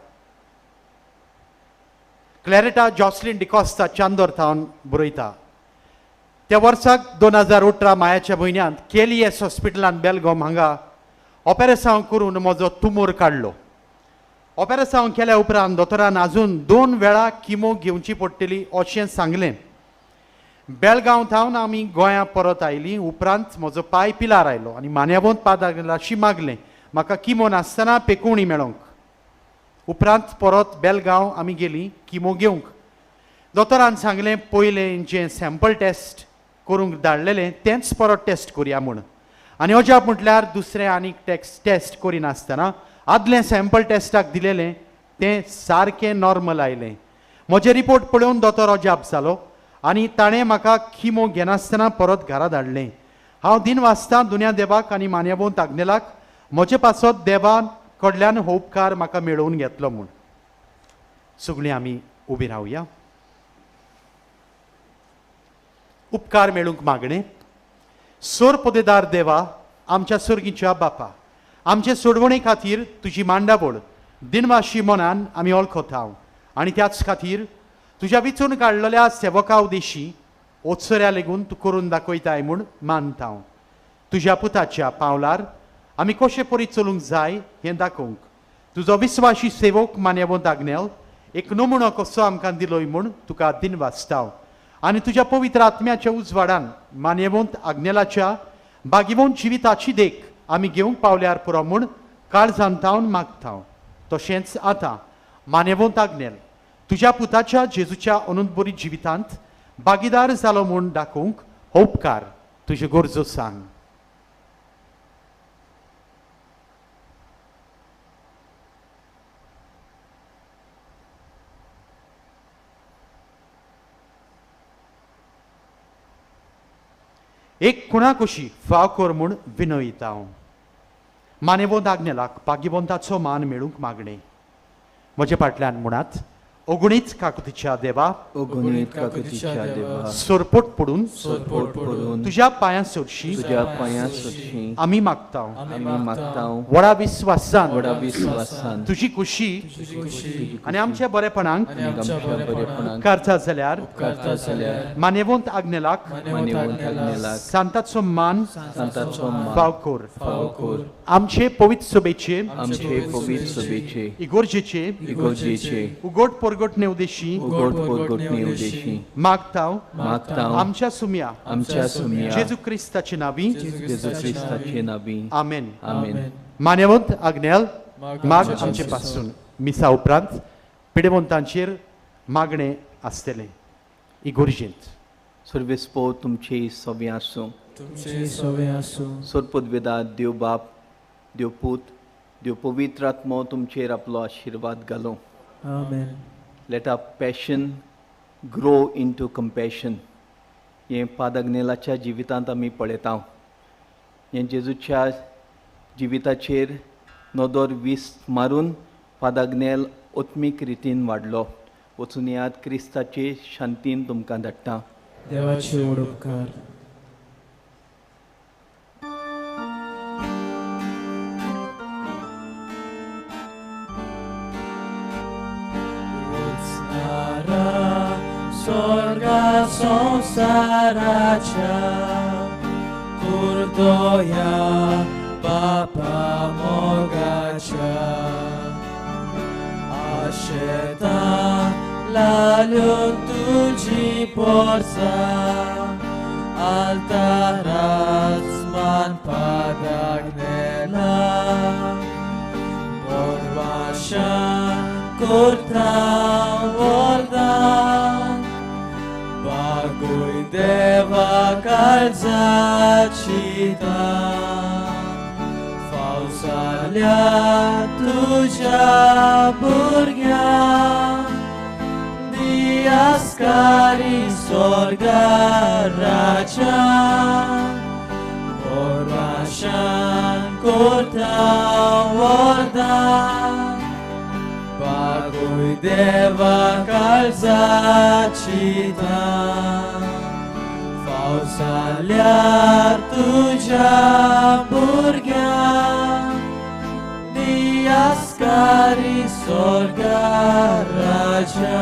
[SPEAKER 10] क्लॅरिटा जॉसलिन डिकॉस्ता चांदोर थावन बरयता, त्या वर्साक 2018 मायाच्या म्हयन्यांत केलीएस हॉस्पिटलांत बेलगाम हांगा ऑपेरेसांव करून म्हजो तुमोर काडलो. ऑपेरेसांव केल्या उपरांत दोतोरान आजून 2 वेळा किमो घेवची पडटली अशें सांगलें. बेळगांव थावन आमी गोंया परत आयली. उपरांत म्हजो पांय पिलार आयलो आनी मान्यावंत पादागलाशी मागलें म्हाका किमो नासतना पेकोवणी मेळोंक. उपरांत परत बेलगांव आमी गेली किमो घेवंक. दोतोरान सांगलें पयलें जें सॅम्पल टेस्ट करूंक धाडलेलें तेंच परत टेस्ट करुया म्हूण. आनी अजाप म्हटल्यार दुसरें आनीक टेस्ट करिनासतना आदलें सॅम्पल टेस्टाक दिलेलें तें सारकें नॉर्मल आयलें. म्हजे रिपोर्ट पळोवन दोतोर अजाप जालो आनी ताणें म्हाका किमो घेनासतना परत घरा धाडलें. हांव दिन वाचतां दुनिया देवाक आनी मान्यावंत आग्नेलाक म्हजे पासत देवा कडल्यान हो उपकार म्हाका मेळोवन घेतलो म्हूण. सगळीं आमी उबी रावया. उपकार मेळूंक मागणें. सोर पदेदार देवा, आमच्या सर्गीच्या बापा, आमचे सोडवणे खातीर तुजी मांडावळ दिनवाशी मनान आमी वळखता आनी त्याच खातीर तुज्या विचून काडलेल्या सेवका उदेशी ओत्सऱ्या लेगून तूं करून दाखयताय म्हूण मानता. तुज्या पुताच्या पावलार आमी कशे परी चलूंक जाय हें दाखोवंक तुजो विस्वाशी सेवक मान्यवंत आग्नेल एक नमुनो कसो आमकां दिलोय म्हूण तुका दिनवासता आनी तुज्या पवित्र आत्म्याच्या उजवाडान मान्यवंत आग्नेलाच्या बागिवंत जिविताची देख आमी घेवंक पावल्यार पुरो म्हूण काळजान थावन मागता. तशेंच आतां मान्यवंत आग्नेल तुज्या पुताच्या जेजूच्या अनंतबरी जिवितांत भागीदार जालो म्हूण दाखोवंक हो उपकार तुज्यो गरजो सांग. एक खुणा कशी फाव कर म्हूण विनयता हांव. मानेवंत आग्नेलाक भाग्यवंताचो मान मेळूंक मागणें. म्हजे फाटल्यान म्हणात, अगुणीत काकुतीच्या देवा,
[SPEAKER 2] अगुणीत काकुतीच्या देवा,
[SPEAKER 10] सोरपोट पडून तुज्या पांयां सरशी आमी मागता, व्हडा विस्वासान तुजी खुशी आनी आमच्या बरेपणाक उपकारता जाल्यार मानेवंत आग्नेलाक सांताचो मान फाव कर. आमचे पवित्र सभेचे, इगोर्जेचे उगोट परगटणे उद्देशी मागता आमच्या सुम्या जेजू क्रिस्ताचे नावी. आमेन. मान्यवंत आग्नेल माग आमचे पासून. मिसा उपरांत पिडेवंतांचेर मागणें आसतलें इगोर्जेंत.
[SPEAKER 2] सर्वेस्पो तुमचे सवे आसूं, सोरपदवेदा देव बाप, देव पूत, देव पवित्र आत्मो तुमचेर आपलो आशिर्वाद घालूं.
[SPEAKER 5] आमेन.
[SPEAKER 2] Let our passion grow into compassion. हें पादग्नेलाच्या जिवितांत आमी पळयता. हें जेजूच्या जिविताचेर नदर वीस मारून पादग्नेल आत्मीक रितीन वाडलो. वचून याद क्रिस्ताचे शांतीन तुमकां धाडटा.
[SPEAKER 5] देवाचे व्हड उपकार.
[SPEAKER 1] स्वर्गा संसाराच्या कुर्दोया बापा मोगाच्या आशेता लाल्यो तुजी पोरसा आल्ताराच मान पादाग्नेला बोरवाशा करता वरदान बागोय देवा काळजाची तान फाव जाल्या तुज्या भुरग्यांक दियास्कारी स्वर्गा राज्यान बोरवाशान करता वरदान बागोय देवा काळजाची तान फाव पावसाल्यार तुज्या भुरग्यांक दियास्कारी स्वर्गा राजा.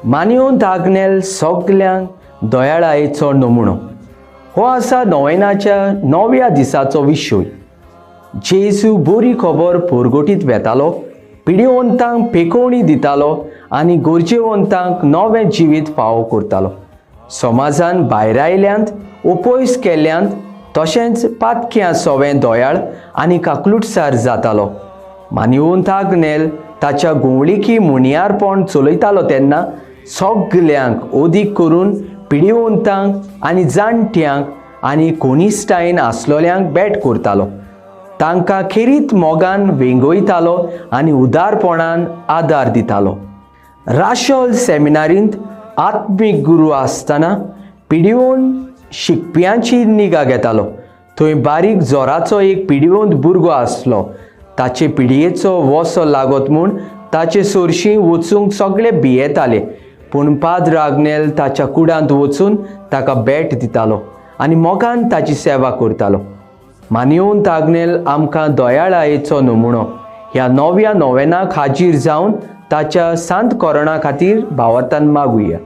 [SPEAKER 11] मानयोन आग्नेल सगल्यांक दयाळायेचो नमुनो हो आसा नोवेनाच्या 9व्या दिसाचो विशय. जेजू बरी खबर पोरगोटीत वेतालो, पिडिवंतांक पेकोवणी दितालो आनी गरजेवंतांक नवें जिवीत फावो करतालो. समाजान भायर आयल्यांत, उपयस केल्ल्यांत, तशेंच पातक्यां सोवें दयाळ आनी काकलुटसार जातालो. मानयोन आग्नेल ताच्या गोंवळिकी मुनियारपण चलयतालो तेन्ना सगल्यांक ओदीक करून पिडिवंतांक आनी जाणट्यांक आनी कोनिस्टायन आसलोल्यांक भेट करतालो. तांकां खेरीत मोगान वेंगयतालो आनी उदारपणान आदार दितालो. राशोल सेमिनारींत आत्मीक गुरू आसतना पिडिवन शिकप्यांची निगा घेतालो. थंय बारीक जोराचो एक पिडिवंत भुरगो आसलो. ताचे पिडयेचो वसो लागत म्हूण ताचे सरशीं वचूंक सगळे भियेताले, पूण पाद्र आग्नेल ताच्या कुडांत वचून ताका भेट दितालो आनी मोगान ताची सेवा करतालो. मानयोन आग्नेल आमकां दयाळायेचो नमुनो. ह्या 9व्या नोवेनाक हाजीर जावन ताच्या सांत कोरणा खातीर भावार्थान मागुया.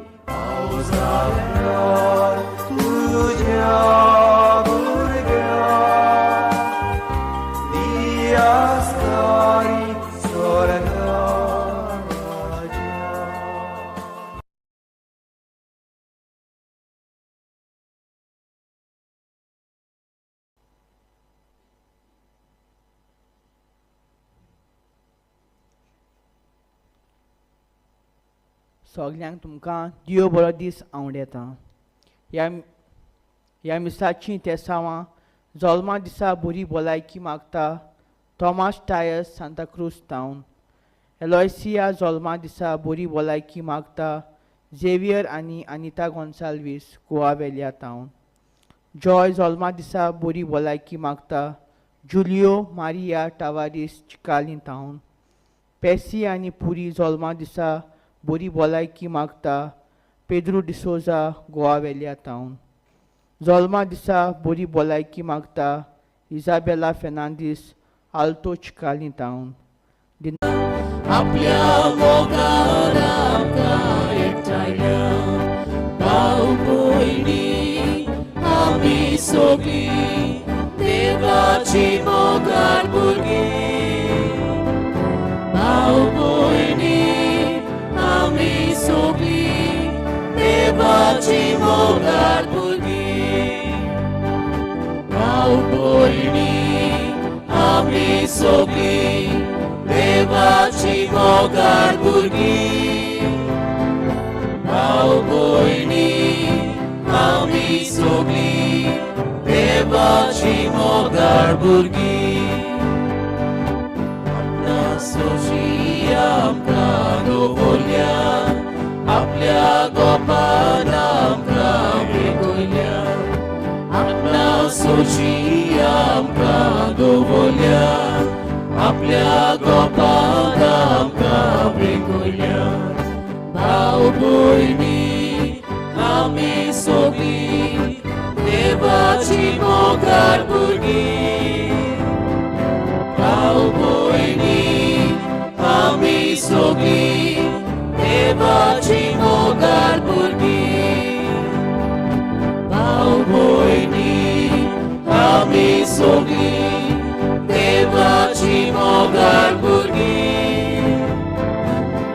[SPEAKER 12] सगल्यांक तुमकां देव बरो दीस आवडटा. ह्या मिसाची तेसावां जल्मा दिसा बरी भलायकी मागता थॉमास टायस सांताक्रूज टावन. एलॉयसिया जल्मा दिसा बरी भलायकी मागता झेवियर आनी अनिता गोन्साल्वीस गोवा वेल्या टावन. जॉय जल्मा दिसा बरी भलायकी मागता Julio Maria Tavares Chicalim town. पेसी आनी पुरी जल्मा दिसा बरी भलायकी मागता पेद्रू डिसोजा गोवा वेल्या टावन. जल्मा दिसा बरी भलायकी मागता इजाबेला फेर्नांदीस आल्तो चिकाली टावन.
[SPEAKER 1] आपल्या मोगान आमकां एकठांयल्या भाव भयणी आमी सगळीं देवाची मोगान भुरगीं. भाव भयणी आमी सगळीं देवाची मोगान भुरगीं. भाव भयणी आमी सगळीं देवाची मोगान भुरगीं. भाव भयणी आमी सगळीं देवाची मोगान भुरगीं. आपणा सोशी आमकां दवरल्या, आपल्या गोपान आमकां वेगयल्या. आपणा सोशी आमकां दवरल्या, आपल्या गोपान आमकां वेगयल्या. भाव भयणी आमी सगळीं देवाची मोगाळ भुरगीं. भाव भयणी आमी सगळीं देवाची मोगाळ भुरगीं. भाव भयणी आमी सगळीं देवाची मोगाळ भुरगीं.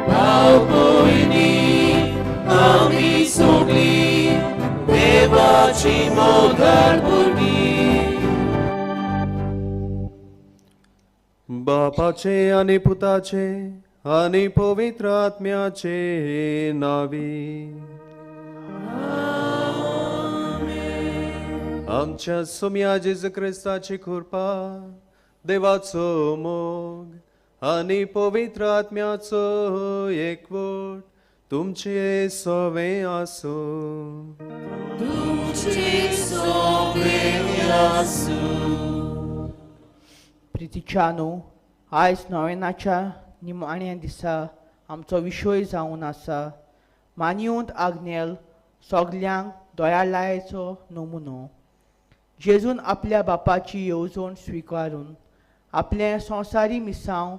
[SPEAKER 1] भाव भयणी आमी सगळीं देवाची मोगाळ भुरगीं.
[SPEAKER 13] बापाचे आनी पुताचे आनी पवित्र आत्म्याचे नावी आमच्या सोम्या जेजू क्रिस्ताची कृपा, देवाचो मोग आनी पवित्र आत्म्याचो एकवट तुमचे सवे आसूं.
[SPEAKER 1] तुमचे सवे आसूं.
[SPEAKER 12] प्रितीच्यानो, आयज नोवेनाच्या निमाण्या दिसा आमचो विशय जावन आसा मानयूंत आग्नेल सगल्यांक दयाळायेचो नमुनो. जेजून आपल्या बापाची येवजण स्विकारून आपलें संवसारी मिसांव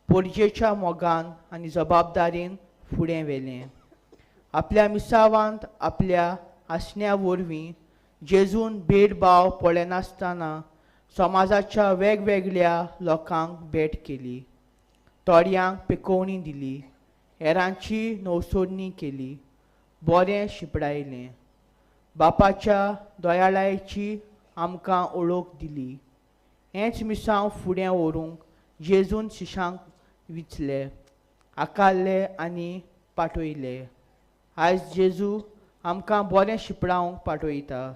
[SPEAKER 12] पोरजेच्या मोगान आनी जबाबदारीन फुडें व्हेलें. आपल्या मिसावांत आपल्या आसण्या वरवीं जेजून भेदभाव पळयनासतना समाजाच्या वेगवेगळ्या लोकांक भेट केली, थोड्यांक पेकोवणी दिली, हेरांची नवसोडणी केली, बरें शिपडायलें, बापाच्या दयाळायेची आमकां ओळख दिली. हेंच मिसांव फुडें व्हरूंक जेजून शिशांक विचले, आकारले आनी पाठयले. आयज जेजू आमकां बरें शिपडावंक पाठयता.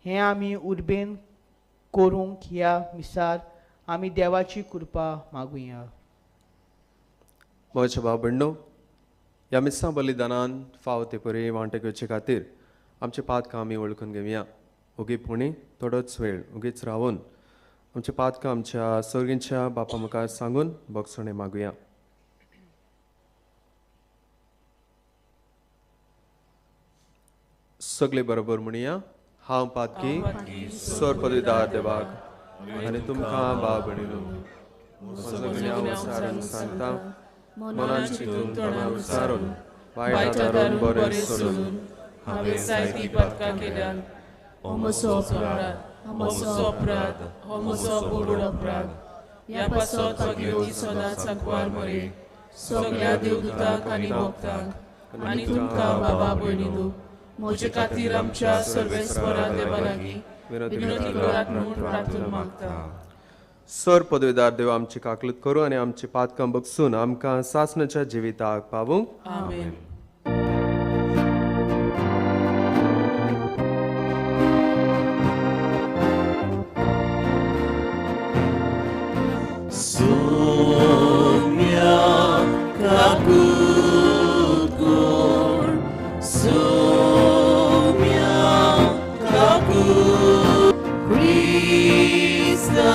[SPEAKER 12] हें आमी उर्बेन करूंक ह्या मिसार आमी देवाची कृपा मागुया.
[SPEAKER 13] म्हज्या भाव भयणो, ह्या मिसां बलिदानान फाव ते परी वांटे घेवचे खातीर आमचे पातकां आमी वळखून घेवया. ओगी पुणी थोडोच वेळ ओगीच रावून आमचे पातकां आमच्या सर्गींच्या बापा मुखार सांगून भोगसणें मागुया. सगळे बरोबर म्हणया, हांव पातकी सर पदवीदार देवाक आनी तुमकां भाव भयणीनो म्हजो गुन्यांव विचारून सांगता, मनान चिंतून तोंडान उच्चारून वायट आदारून बरें सोडून
[SPEAKER 1] हांवें जायतीं पातकां केल्यात. हो म्हजो अपराध, हो म्हजो अपराध, हो म्हजो व्हड अपराध. ह्या पासत भगवती सदांच सांकवार मरे सगळ्या देवदूतांक आनी भक्तांक आनी तुमकां बाबा भयणीनो म्हजे खातीर आमच्या सर्वेस्परा देवा लागीं विनंती करात म्हूण प्रार्थना मागता.
[SPEAKER 13] सर पदवीदार देव आमची काकलूत करूं आनी आमची पातकां बगसून आमकां सासणाच्या जिविताक पावूं.
[SPEAKER 1] आमेन. Soumya kakut kor, Soumya kakut, Krishna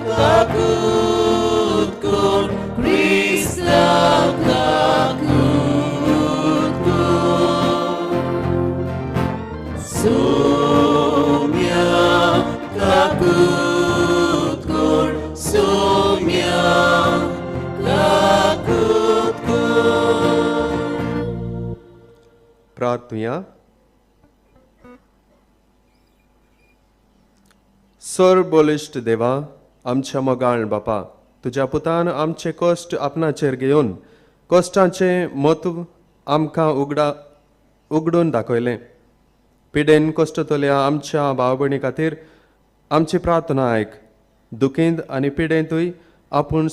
[SPEAKER 1] kakut kor, Krishna kakut kor, Soumya kakut kor, Soumya kakut kor.
[SPEAKER 13] प्रार्थुया. सर बलिश्ट देवा, आमच्या मोगाळ बापा, तुज्या पुतान आमचे कश्ट आपणाचेर घेवन कश्टांचें म्हत्व आमकां उगडून दाखयलें. पिडेन कश्टतल्या आमच्या भाव भयणी खातीर आमची प्रार्थना आयक. दुखींत आनी पिडेंतूय आपूण